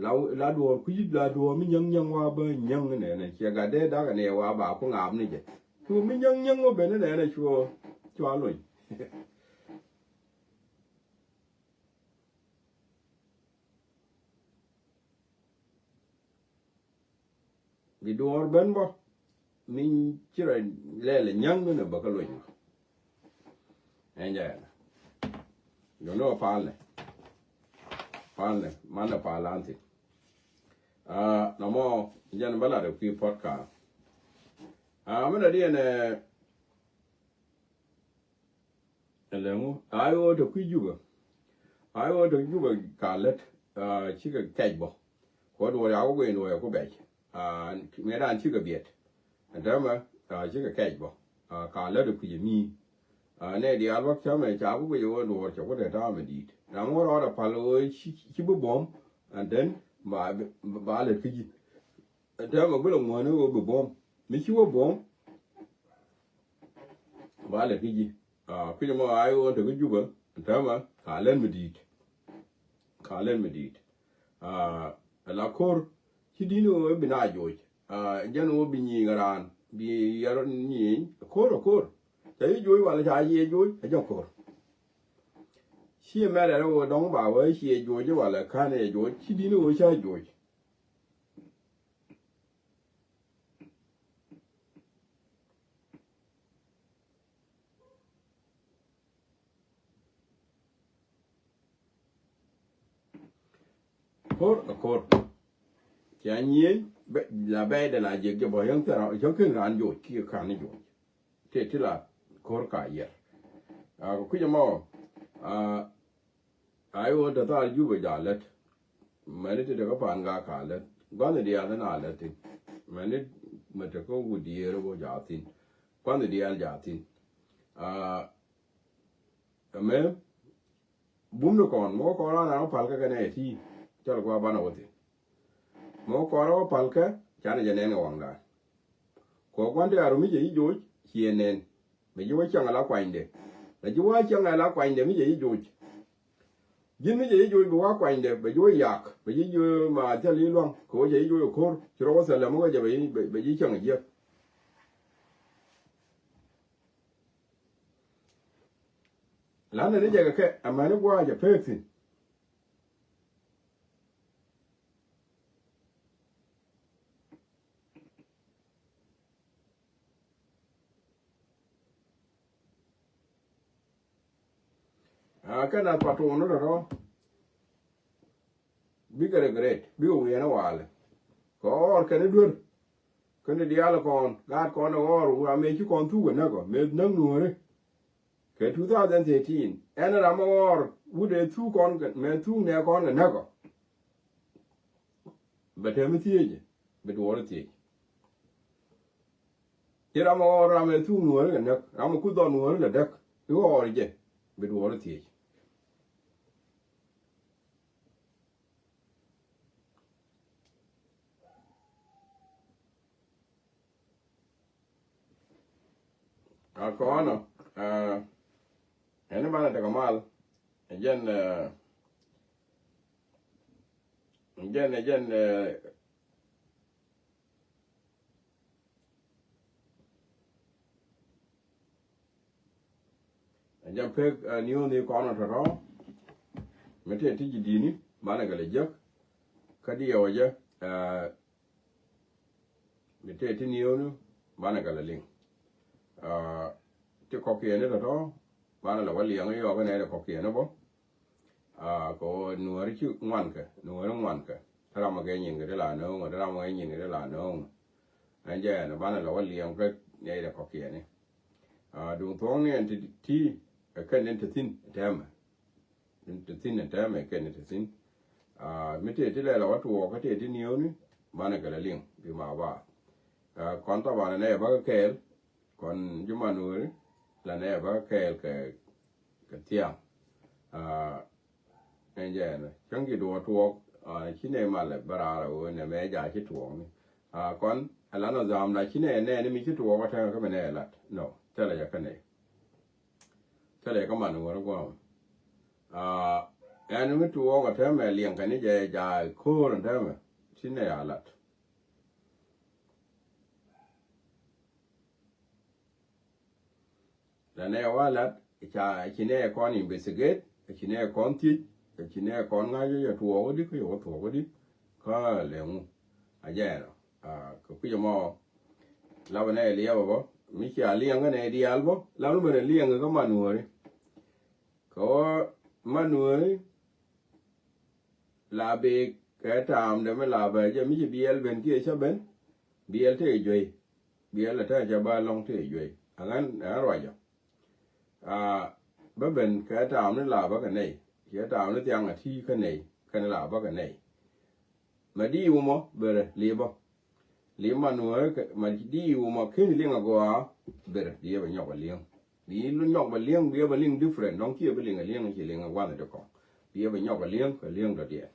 La, la duɔr kui̱, la duɔr mi nyäŋ nyäŋ wa bä nyäŋ nɛ nɛ, ciɛ gat dee dak nɛ wa ba ku ŋaap ni jɛ. Cu mi nyäŋ nyäŋ wa ben nɛ nɛ, cuɔ, cuɔ lony. Bi duɔ̱ɔ̱r ben bä, min ci rɔ lɛl nyäŋ ni bä kä lony bä. Ɛn jɛ ɛn. Jɔn ni wä palnɛ. Palnɛ, manɛ pal an thi̱n. Aa, nɔmɔ, jɛn bä lat ɛ kui̱ podcast. Aa, min dɔ̱diɛn ɛ, Ɛlɛŋu, a i̱ ɣöö te kui̱ Jubɛ. A i̱ ɣöö te Jubɛ ka lät, aa, cikɛ kɛc bä. Kɛ duɔ̱ɔ̱r ya wä guic in wä yɛ ku bɛc. Aa, mëë dan cikɛ biɛt. Ɛn täämɛ, aa, cikɛ kɛc bä. Aa, ka lät ɛ kui̱ ɛ mi. Aa, nɛ diaal bä cämɛ ca ku guic ɛ ɣöö duɔ̱ɔ̱r cɛ ku te ta̱a̱ mɛ di̱i̱t. Ram ɣöö rɔɔdɛ pal ɣöö ci, ci bi buɔ̱m. And then, ba, ba lät kä ji̱. Ɛn täämɛ gulɛ ŋuäni ɣöö bi buɔ̱m. Mi ci wä buɔ̱m. Ba lɛ kä ji̱. Aa, kui̱c ɛmɔ a i̱ ɣöö te kä Jubɛ, ɛn täämɛ, ka lät mi di̱i̱t. Ka lät mi di̱i̱t. Aa, ɛ la ko̱r, ci di̱t ni ɣöö bi na joc. Aa, jɛn ɣöö bi nyiŋ raan, bi yɛr nyiŋ, ko̱r, ko̱r. Ca ji̱ joc wala ca jiɛ joc, ɛ jɛ ko̱r. Ci mɛrɛ rɛ ɣöö dɔ̱ŋ ba wee ciɛ joc wala ka̱n ɛ joc, ci di̱t ni ɣöö ca joc. Ko̱r ɛ ko̱r. Cia nyieny, bɛ, la bɛy dɛ la jiɛk jɛ bɔ yäŋ thil ram, yäŋ ken ran joc, ki kan ni joc. Tëë ti la ko̱r ka yɛr. Aa, kɛ kui̱c ɛmɔ, aa, a i̱ ɣöö te thal Jubɛ ja lät. Mɛni ti te kä Pa̱a̱n Gak ka lät. Gua̱n diaal ni na lät thi̱n. Mɛni mɛ te kä Wudieer bä ja thi̱n. Gua̱n diaal ja thi̱n. Aa, ɛmɛ, bum ni kɔn, mɛ wä kɔn ran an wä pal kä kɛnɛ ɛ ti. Cɔl gua̱a̱ banɛ wä thi̱n. Mɛ wä kɔn ran wä pal kä, canɛ jɛ nɛn kɛ waŋdan. Kɛ gua̱n ti a ru mi jɛ ji̱ joc, ciɛ nɛn. Bɛ ji̱ wä cäŋ ala kuanydɛ. Bɛ ji̱ wä cäŋ ala kuanydɛ mi jɛ ji̱ joc. Ji̱n mi jɛ ji̱ joc bi wä kuanydɛ, bɛ ji̱ wä yak, bɛ ji̱ ji̱ ma thil i̱ luaŋ, kɛ wä jɛ ji̱ joc ko̱r, ci rɔ wä thil lɛ mi wä jɛ bɛ ji̱, bɛ, bɛ ji̱ cäŋ jiäk. Lan ni jɛ kɛ kɛ, amäni gua̱a̱ jɛ pek thi̱n. Aa, kɛn a patuun ni tɔ̱tɔ̱. Bikɛ regret, bikɛ wiɛnɛ walɛ. Kɛ ɣɔr kɛn i̱ duer. Kɛn i̱ diaal kɔn, gaat kɔn i̱ ɣɔr, wut amɛ ci kɔn thuk kɛ näk ɔ, mëë näk nuɔ̱ɔ̱ri. Kɛ two thousand thirteen, ɛn ram ɛ ɣɔr, wut ɛ thuk kɔn kɛ, mëë thuk nɛ kɔn kɛ näk ɔ. Bɛ tɛm i̱ thiec, bɛ duɔɔr i̱ thiec. Ci ram ɛ ɣɔr ram ɛ thuk nuɔ̱ɔ̱ri kɛ näk, ram ɛ kuth dhɔn nuɔ̱ɔ̱ri lɛ däk, i̱ ɣɔr jɛ, bɛ duɔɔr i̱ thiec. A kɔnɔ, aa, ɛn i̱ banɛ tekɛ mal, ɛ jɛn, aa, Jɛn, jɛn, eh, jɛn pek, eh, nioni kɔn tɔtɔ. Mi tëë ti ji̱ di̱ni, banɛ kɛ lɛ jek. Kä diɛw jɛ, eh, mi tëë ti nioni, banɛ kɛ lɛ liŋ. Ah, ti kɔkiɛni tɔtɔ, banɛ lɛ wä liɛŋ yɔɔk nɛ ti kɔkiɛni bä. Ah, kɛ ɣöö nuɔ̱ɔ̱ri ci ŋuankɛ, nuɔ̱ɔ̱ri ŋuankɛ. Ti ram a gɛ nyin kɛ ti la nööŋ, ti ram a gɛ nyin kɛ ti la nööŋ. Ɛn jɛ ɛn banɛ lɛ wä liɛŋ kä nɛy rɛ kɔkiɛni. Ah, duŋ thuɔ̱ɔ̱ŋni ɛn ti ti, ɛ kɛn ɛn ti thi̱n tɛmɛ. Ɛn ti thi̱n tɛmɛ kɛn ɛn ti thi̱n. Ah, mi tëë ti lɛ lɛ wä tuɔɔk kä tëë ti nioni, banɛ kɛ lɛ liŋ, bi ma ba. Ah, kɔn thaban ɛn ɛ bä kä kɛɛl, kɔn ji̱ man weri, la nɛ ɛ bä kä kɛɛl kɛ, kɛ thiaŋ. Ah, Ɛn jɛ ɛn cäŋ ji̱ duɔɔk tuɔɔk, ah, ci nɛ malɛ bä raar a ɣöö nɛ mɛ ja ci tuɔɔk ni. Ah, kɔn, a lan ɔ dham na ci nɛ nɛ ni mi ci tuɔɔk a tɛŋ kä mi nɛ lat. No, thilɛ jɛ kä nɛ. Thilɛ jɛ kä man wär guam. Ah, ɛn mi tuɔɔk a tɛmɛ liɛŋ kɛ ni jɛ ja ko̱o̱r a tɛmɛ. Ci nɛ a lat. La nɛ wa lat, ca, ci nɛ kɔn investigate, ci nɛ kɔn thiec, ci nɛ kɔn ŋa̱c yɛ tuɔɔk di, kä yɛ wä tuɔɔk di, kä lɛ ŋu. A jɛ ɛnɔ, ah, kɛ kui̱c ɛmɔ, lapɛ nɛ liɛpɛ bä, mi cia liɛŋ kä nɛ diaal bä, lapɛ nɛ liɛŋ kä man wääri. Kɛ ɣöö man wääri, la bi kɛ taamdɛ mi la bɛ jɛ mi ci biɛl ben kiɛ cä ben, biɛl tëë juey, biɛl ɛ tëë cɛ ba lɔŋ tëë juey. Aŋän, aŋän ruacɔ. Ah, bä ben kɛ taamni la bä kɛ nɛy, cɛ taamni thiaŋ a ti kä nɛy, kɛn la bä kɛ nɛy. Ma di wumɔ, bɛ rɛ, li bä. Li man wä, ma di wumɔ, ken liŋ a gɔaa, bɛ rɛ, di bɛ nyɔk a liŋ. Bi lu nyɔk bɛ liŋ, bi bɛ liŋ different, dɔŋ kiɛ bi liŋ a liŋ, ci liŋ a wanɛ di kɔŋ. Bi bɛ nyɔk a liŋ, kɛ liŋ dɔ diɛ.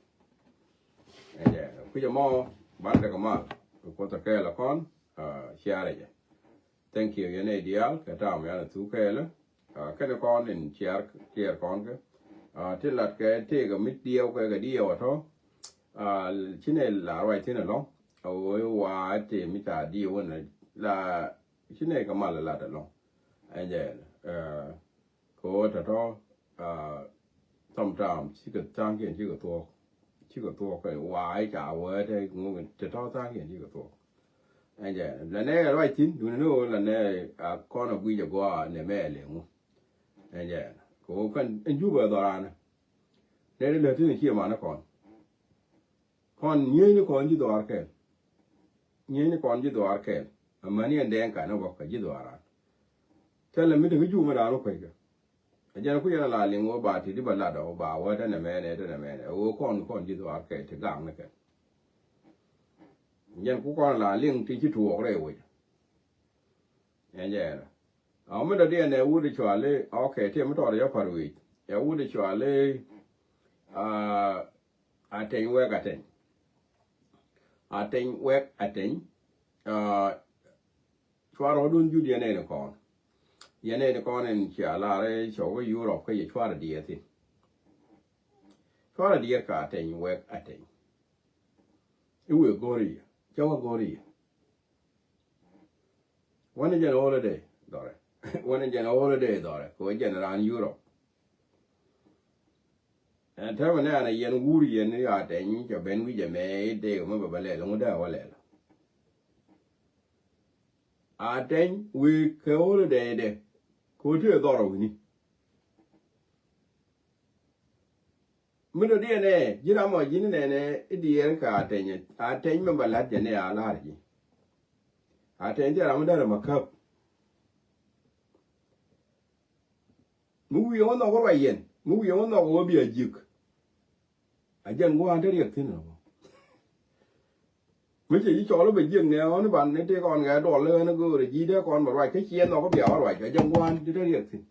Ɛn jɛ, kui̱c ɛmɔ, ban dek a mal, bi Kuoth a kɛɛl a kɔn, ah, ciarɛ jɛ. Thank you, yɛn ɛ diaal, kɛ tam yan a thuk kɛɛlɛ. Ah, kɛn kɔn in ciar, ciar kɔn kɛ. Ah, ti lat kɛ tëëk a mit diɛw kɛ kɛ diɛw a tɔ. Ah, ci nɛ la ruac thin a lɔŋ. A wee wa tëë mi ca diɛw wän a la, ci nɛ kɛ mal a lat a lɔŋ. Ɛn jɛ, eh, kɛ ɣöö tɔ̱tɔ̱, ah, sometimes cikɛ tha̱a̱ŋkiɛn cikɛ thuɔ̱k. Cikɛ thuɔ̱k kɛ wa̱a̱ i̱ ca wee te ŋuŋ tɔ̱tɔ̱ tha̱a̱ŋkiɛn cikɛ thuɔ̱k. Ɛn jɛ, la nɛ ruac thi̱n, duundɛ ni ɣöö la nɛ a kɔn a guic a gɔaa nɛ mɛ ɛ lɛ ŋu. Ɛn jɛ, kɛ ɣöö kɛn ɛn Jubɛ dhɔraanɛ. Nɛ ri lät thi̱n cie manɛ kɔn. Kɔn nyieyni kɔn ji̱ dhɔaar kɛɛl. Nyieyni kɔn ji̱ dhɔaar kɛɛl. Amäni ɛn dɛɛŋ kanɛ bä kɛ ji̱ dhɔaaran. Thilɛ mi te kä Jubɛ mi raan wä kueckɛ. A jɛn ku yɛn a la liŋ wä ba ti di ba lat ɔ ba wä te nɛ mɛnɛ te nɛ mɛnɛ. Ɛ wä kɔn kɔn ji̱ dhɔaar kɛɛl ti gaŋ ni kɛn. Jɛn ku kɔn a la liŋ ti ci tuɔɔk rɛy wec. Ɛn jɛ ɛn. A mi dɔ̱diɛn ɛ wut i̱ cuali, ok, ti mi tɔɔr yɔ pa̱r wi̱i̱. Ɛ wut i̱ cuali, ah, Ateny Wɛk Ateny. Ateny Wɛk Ateny. Ah, cuarɛ wä dun jut yɛn ɛn kɔn. Yɛn ɛn kɔn ɛn cia lar ɛ cɔk Europe kä yɛ cuarɛ diɛɛr thin. Cuarɛ diɛɛr ka Ateny Wɛk Ateny. I̱ wëë go̱r i̱ yɛ. Cɛ wä go̱r i̱ yɛ. Wänɛ jɛn holiday dhɔrɛ. Wänɛ jɛn holiday dhɔrɛ kɛ wä jɛn raan Europe. Ɛn täämɛ nɛ an a yɛn wur yɛn ni Ateny cɛ ben wi̱c ɛmɛ i̱ dee mɛ bɛ bɛ lɛl ŋu dee wä lɛl. Ateny wëë kɛ holiday dɛ kɛ wä tëë dhɔrɛ wi̱ni. Mi dɔ̱diɛn ɛ ji̱n ram ɔ ji̱n nɛnɛ i̱ diɛɛr kɛ Ateny. Ateny mɛ ba la̱t jɛ nɛ a la̱r ji̱. Ateny jɛ ram mi därɛ ma käp. Mi wi̱i̱ ŋä nhɔk wä ruac yɛn mi wi̱i̱ ŋä nhɔk wä bia ji̱k. A jɛn gua̱a̱n te riɛk thi̱n ɛ wä. Mi cɛ ji̱ cɔl i̱ bɛ ji̱k nɛ ɣɔn i̱ ban ni tëë kɔn kɛ duɔl i̱ ɣän i̱ göörä ji̱ dee kɔn bɛ ruac kä ciɛ nhɔk i̱ bia wä ruac a jɛn gua̱a̱n te riɛk thi̱n.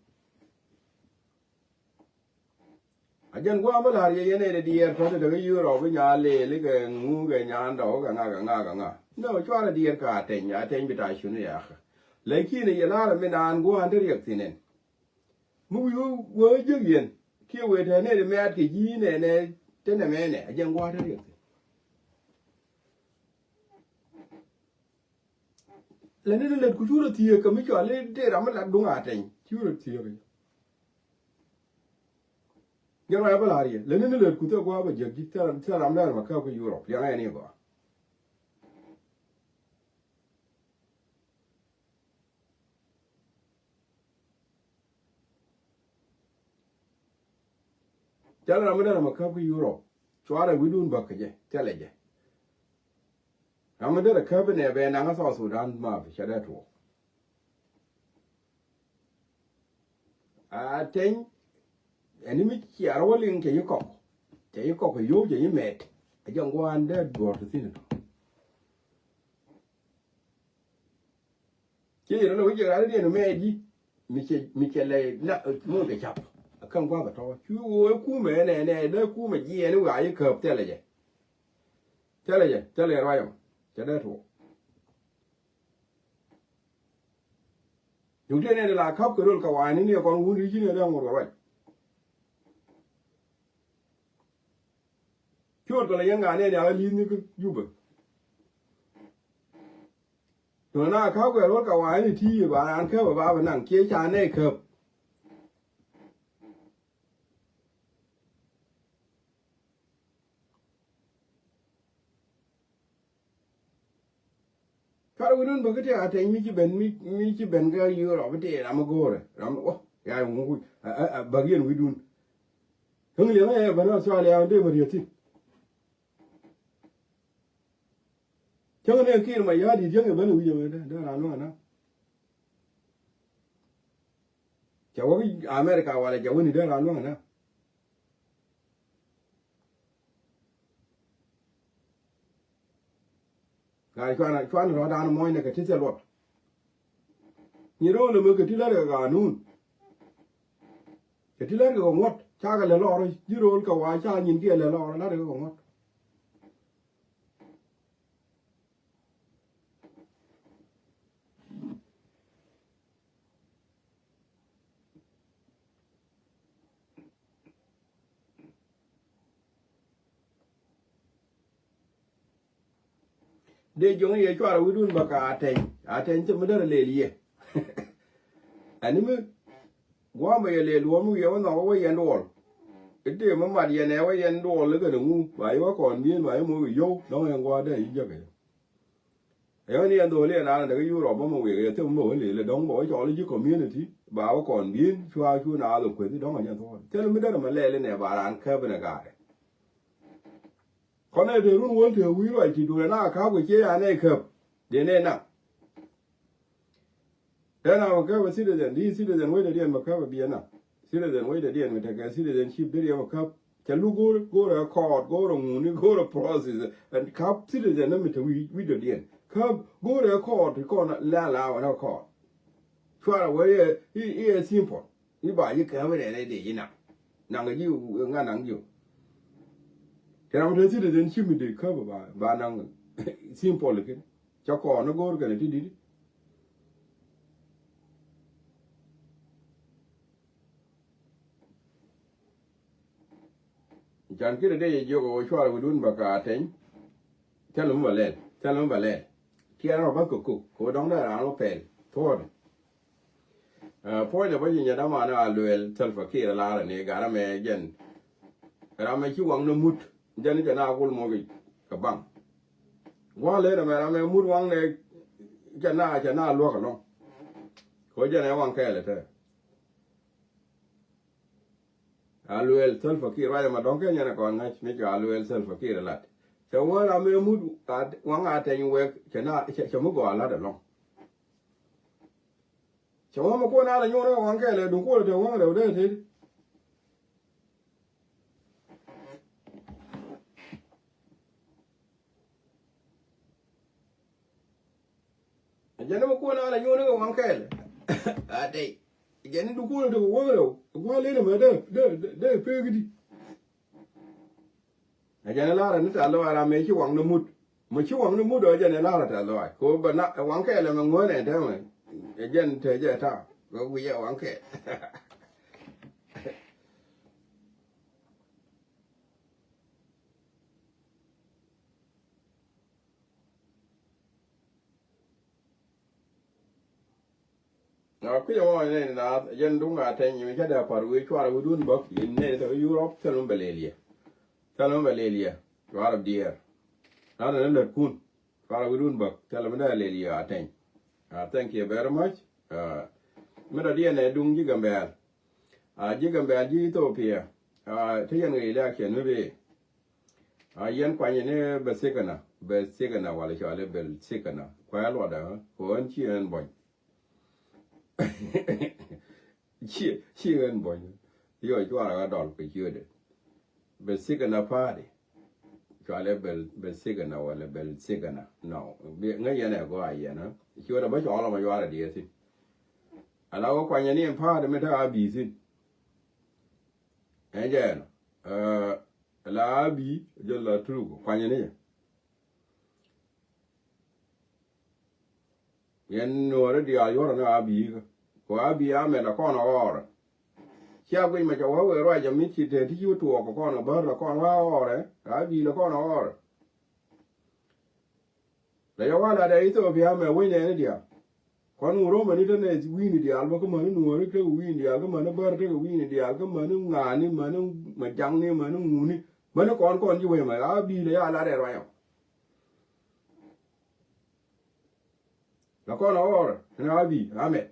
A jɛn gua̱a̱ bä la̱r yɛ yɛn ɛ dee diɛɛr tɔ̱ te te kä Europe i̱ nyaa lëël i̱ kɛ ŋu kɛ nyaa ndɔk i̱ kɛ ŋa kɛ ŋa kɛ ŋa. Nɛ ɔ cuarɛ diɛɛr ka Ateny, Ateny bi ta̱a̱ cuni yakä. Lakin yɛ la̱r ɛ mi naan gua̱a̱n te riɛk thi̱n ɛn. Mi wi̱i̱ wä jiäk yɛn kiɛ wëë te nɛn i̱ mɛ̈t kɛ ji̱ nɛnɛ te nɛmɛ nɛ a jɛn gua̱a̱n te riɛk thi̱n. Lɛ ni ni lät ku cu rɔ thiee kɛ mi cɔal i̱ dee ram mi lat duŋ a tɛny cu rɔ thiee kɛ. Jɛn ruac bä la̱r yɛ lɛ ni ni lät ku thil gua̱a̱ bä jiäk ji̱ thil ram dee ram a käp kä Yurop liaŋ ɛn i̱ gɔaa. Thil ram mi dee ram a käp kä Yurop cuarɛ wi̱dun bäk kɛ jɛ thilɛ jɛ. Ram mi derɛ käp inɛ bɛ naŋ a South Sudan ma bi cɛ dee tuɔɔk. A teny ɛn mi ciar wä liŋ cɛ yi kɔk cɛ yi kɔk yio̱w cɛ yi mɛt. A jɛ ŋuan dee duɔ̱ɔ̱r ti thi̱n. Ci yɛ rɔ lɛ wi̱c jɛ rat diɛn mɛt ji̱ mi cɛ mi cɛ lɛ na mun kɛ cap. A ka̱n gua̱th a tɔ̱ cu wee kumɛ nɛ nɛ dee kumɛ jiɛn wee a yi käp thilɛ jɛ. Thilɛ jɛ thilɛ ruac ɛmɔ cɛ dee tuɔɔk. Yuk tiɛn ni la kap kɛ rol kɛ wani ni kɔn wun ri jini dee ŋuɔr kɛ ruac. Cuɔt kɛ la yɛn ŋa ni ni a li̱th ni kä Jubɛ. Tuna na kap kɛ rol kɛ wani ti ba ran käp ba ba naŋ kiɛ ca nɛ käp. Cuarɛ wi̱dun bäk ti a tɛny mi ci ben mi mi ci ben kä Yurop ti ram mi go̱o̱rɛ ram mi wä ya ŋuku bäk yɛn wi̱dun. Kä ŋi̱liɛŋ ɛ ben Australia dee mi riet ti. Cäŋ ni kir ma ya̱a̱ di̱t yäŋ ɛ ben wi̱c ɛmɛ dee ran luäŋ ɛna. Cɛ wä America walɛ cɛ wä ni dee ran luäŋ ɛna. Ŋa̱c cuan cuan rɔ̱dan muɔ̱cnɛ kɛ ti thil luɔt. Nyi ro̱o̱l ɛmɛ kɛ ti la̱t kɛ ganun. Kɛ ti la̱t kɛ kɛ ŋuɔ̱t cakɛ lɛ lɔr ji̱ ro̱o̱l kɛ wa ca nyin kiɛ lɛ lɔr la̱t kɛ kɛ ŋuɔ̱t. Dee jiɔŋ yɛ cuarɛ wi̱dun bä ka Atɛny. Atɛny thim mi derɛ lel yɛ. Ɛn mi gua̱a̱m bä yɛ lel luɔ̱m wi̱i̱ wä nhɔk wä yɛn duɔl. I̱ tëë mi mat yɛn ɛ wä yɛn duɔl i̱ kɛn ŋu ba yɛ wä kɔn bi̱i̱n ba yɛ moc kɛ yio̱w dɔ̱ŋ yɛn gua̱a̱r dee yi̱ jäk kɛ yɛ. Ɛyɔ̱n yɛn dholi ɛn an däk Yurop bä mi wek yɛ thim mi wä lel ɛ dɔ̱ŋ bä wä cɔl ji̱ community ba wä kɔn bi̱i̱n cua cu naath ɛ kueth i̱ dɔ̱ŋ ɛ jɛn thuɔ̱ɔ̱l thil mi derɛ mi lɛl inɛ ba raan käp inɛ gaarɛ. Kɔn ɛ te run wäl te wi̱i̱ ruac ti duun ɛ na ka̱p kɛ cie yan ɛ käp. Diɛn ɛ na. Tɛn a bɛ käp ɛ citizen di citizen wecdɛ diɛn bɛ käp ɛ biɛ na. Citizen wecdɛ diɛn mi tekɛ citizenship di riɛ bɛ käp. Cɛ luk go̱o̱r go̱o̱r ɛ kɔɔt go̱o̱r ɛ ŋuni go̱o̱r ɛ process. Ɛn käp citizen ni mi te wi̱i̱ wi̱cdɛ diɛn käp go̱o̱r ɛ kɔɔt ti kɔn la la wä na kɔɔt. Cuarɛ wee i̱ i̱ ɛ simple. I̱ ba yi kääp inɛnɛ dee yi naŋ. Naŋ ji̱ ŋa naŋ ji̱. Kɛ ram te citizenship mi dee käp ba ba naŋ simple kin. Cä kɔn ni go̱o̱r kɛn ti di̱t. Can kidɛ dee yɛ jiök ɛ wä cuarɛ wi̱dun bä ka Atɛny. Thilɛ mi bä lɛl thilɛ mi bä lɛl. Tiɛɛr rɔ bä kɛ kok kɛ wä dɔ̱ŋ dee raan wä pɛl thuɔɔdɛ. Puɔ̱nydɛ bä ji̱ nyɛ dämanɛ a luɛɛl Salva Kiir ɛ la̱rä ni gat ram ɛ jɛn. Ram ɛ ci waŋnɛ mut jɛn jɛ na gul moc kɛ baŋ. Gua̱a̱r lëë ram ɛ ram ɛ mut waŋnɛ jɛ na jɛ na luäk ɛlɔ̱ŋ. Kɛ wä jɛn ɛ waŋ kɛɛl ɛ tɛɛ. A luɛɛl Salva Kiir ruac ɛmɛ dɔ̱ŋ kɛ nyɛn ɛ kɔn ŋäc mi cɛ a luɛɛl Salva Kiir ɛ lat. Cɛ wä ram ɛ mut waŋ Atɛny wɛk cɛ na cɛ mi gɔaa lat ɛlɔ̱ŋ. Cɛ wä mi kuɔn a lɛ nyuɔn ɛ waŋ kɛɛl ɛ duŋ kuɔl ɛ te waŋ rɛw dee tëëdi. Ɛ jɛn ni mi kuɔn a lɛ nyuɔn ɛ waŋ kɛɛl ɛ. A tɛy. Ɛ jɛn ni duŋ kuɔl ɛ te waŋ rɛw ɛ gua̱a̱r lëë ni mɛ dee dee dee pek di. Ɛ jɛn lar ni tɛ̈th lɔaac ram mëë ci waŋ ni mut. Mɛ ci waŋ ni mut ɔ jɛn lar tɛ̈th lɔaac ko bɛ na waŋ kɛɛl ɛmɛ ŋuɔ̱n ɛ tɛmɛ. Ɛ jɛn te jɛ ta̱a̱ kɛ wi̱c ɛ waŋ kɛɛl. Na kui̱ ɛmɔ nɛy ni naath jɛn duŋ a tɛny mi cä dee par wi̱i̱ cuarɛ wi̱i̱dun bäk in nɛy ni thɛk Yurop thil mi bɛ lel yɛ. Thil mi bɛ lel yɛ cuarɛ diɛɛr. Naath ni lät kun cuarɛ wi̱i̱dun bäk thil mi dee lel yɛ a tɛny. Ah, thank you very much. Ah, mi dɔ̱diɛn ɛ duŋ ji̱ Gambɛl. Ah, ji̱ Gambɛl ji̱ Ethiopia. Ah, te yɛn kɛ election mi bee. Ah, yɛn kuany ni bɛ thikɛna, bɛ thikɛna wala cɔali bɛ thikɛna. Kuɛ luɔtdɛ, kɛ ɣän ci ɣän buɔ̱ny. Ci, ci ɣän buɔ̱ny. Yɔ cuarɛ ɣä dɔl kɛ ciötdɛ. Bɛ thikɛna party. Cualɛ bɛ, bɛ thikɛna wala bɛ thikɛna. No. Ŋäc yɛn ɛ gɔaa yɛn, ha? Ciötdɛ bä cɔɔl ɔmɔ cuarɛ diɛ thi̱n. Ala wä kuanyɛ ni ɛn party mi te a bi̱i̱ thi̱n. Ɛn jɛ ɛn. Ɛ, la a bi̱i̱ jɛ la turuk kuanyɛ ni jɛ. Yɛn nuɔɔri diaal yuɔrɛ ni a bi̱i̱ kä. Kɛ a bi̱i̱ a mɛt la kɔn a ɣɔɔrɛ. Cia guic mɛ cɛ wä wee ruac jɛ mi ci te ti ci wä tuɔɔk kɛ kɔn a bär la kɔn wä a ɣɔɔrɛ. A bi̱i̱ la kɔn a ɣɔɔrɛ. La yɛ wä la dɛ Ethiopia mɛ wec nɛɛni diaal. Kɔn ŋuɔ̱t ro̱mɛ ni te nɛ wi̱i̱ni diaal bä kä mäni nuɔɔri tekɛ wi̱i̱ni diaal kä mäni bär tekɛ wi̱i̱ni diaal kä mäni ŋaani mäni mɛ jaŋni mäni ŋuni. Mäni kɔn kɔn ji̱ wee mɛ a bi̱i̱ la ya la dɛ ruac ɔ. La kɔn a ɣɔr ni a bi̱i̱ a mɛt.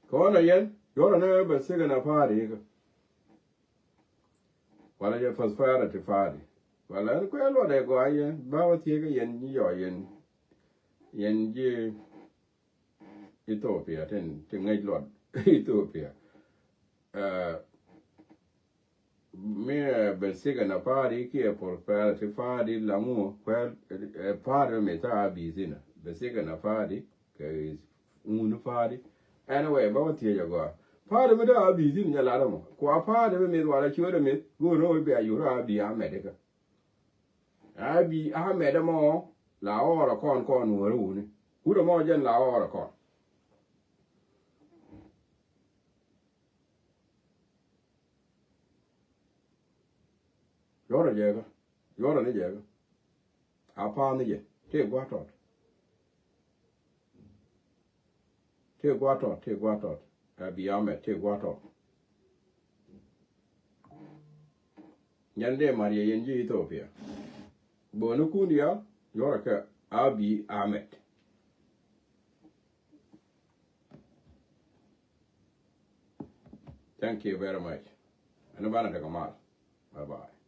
Kɔn a yɛn yuɔrɛ ni bɛ thikɛna party kä. Wala jɛ prosperity party. Wala ɛn kuɛ luɔt ɛ gɔaa yɛn ba wä thiek yɛn ji̱ yɔ yɛn. Yɛn ji̱ Ethiopia tin ti ŋäc luɔt Ethiopia. Ɛ, mi, ɛ, bɛ thikɛna party kiɛ prosperity party la ŋu kuɛ, ɛ, party mi tha a bi̱i̱ thi̱n. Bɛ thikɛna party kɛ ŋuni party. Anyway, ba wä thiec a gɔaa. Party mi tha a bi̱i̱ thi̱n jɛ lat ɛmɔ. Kua party mi mith wala ciötdɛ mith go̱o̱r ni wä bia yur a bi̱i̱ a mɛt ikä. A bi̱i̱ a mɛt ɛmɔ la ɣɔr ɛ kɔn kɔn wä ri wuni. Wut ɛmɔ jɛn la ɣɔr ɛ kɔn. Yuɔrɛ jɛ kä. Yuɔrɛ ni jɛ kä. A pa̱a̱n ni jɛ. Tëë gua̱a̱r tɔt. Tëë gua̱a̱r tɔt, tëë gua̱a̱r tɔt. Ɛ bi̱i̱ a mɛt, tëë gua̱a̱r tɔt. Nyɛn dee mat yɛ yɛn ji̱ Ethiopia. Böönikun diaal, yuɔrɛ kɛ a bi̱i̱ a mɛt. Thank you very much. Ɛn banɛ tekɛ mal. Bye bye.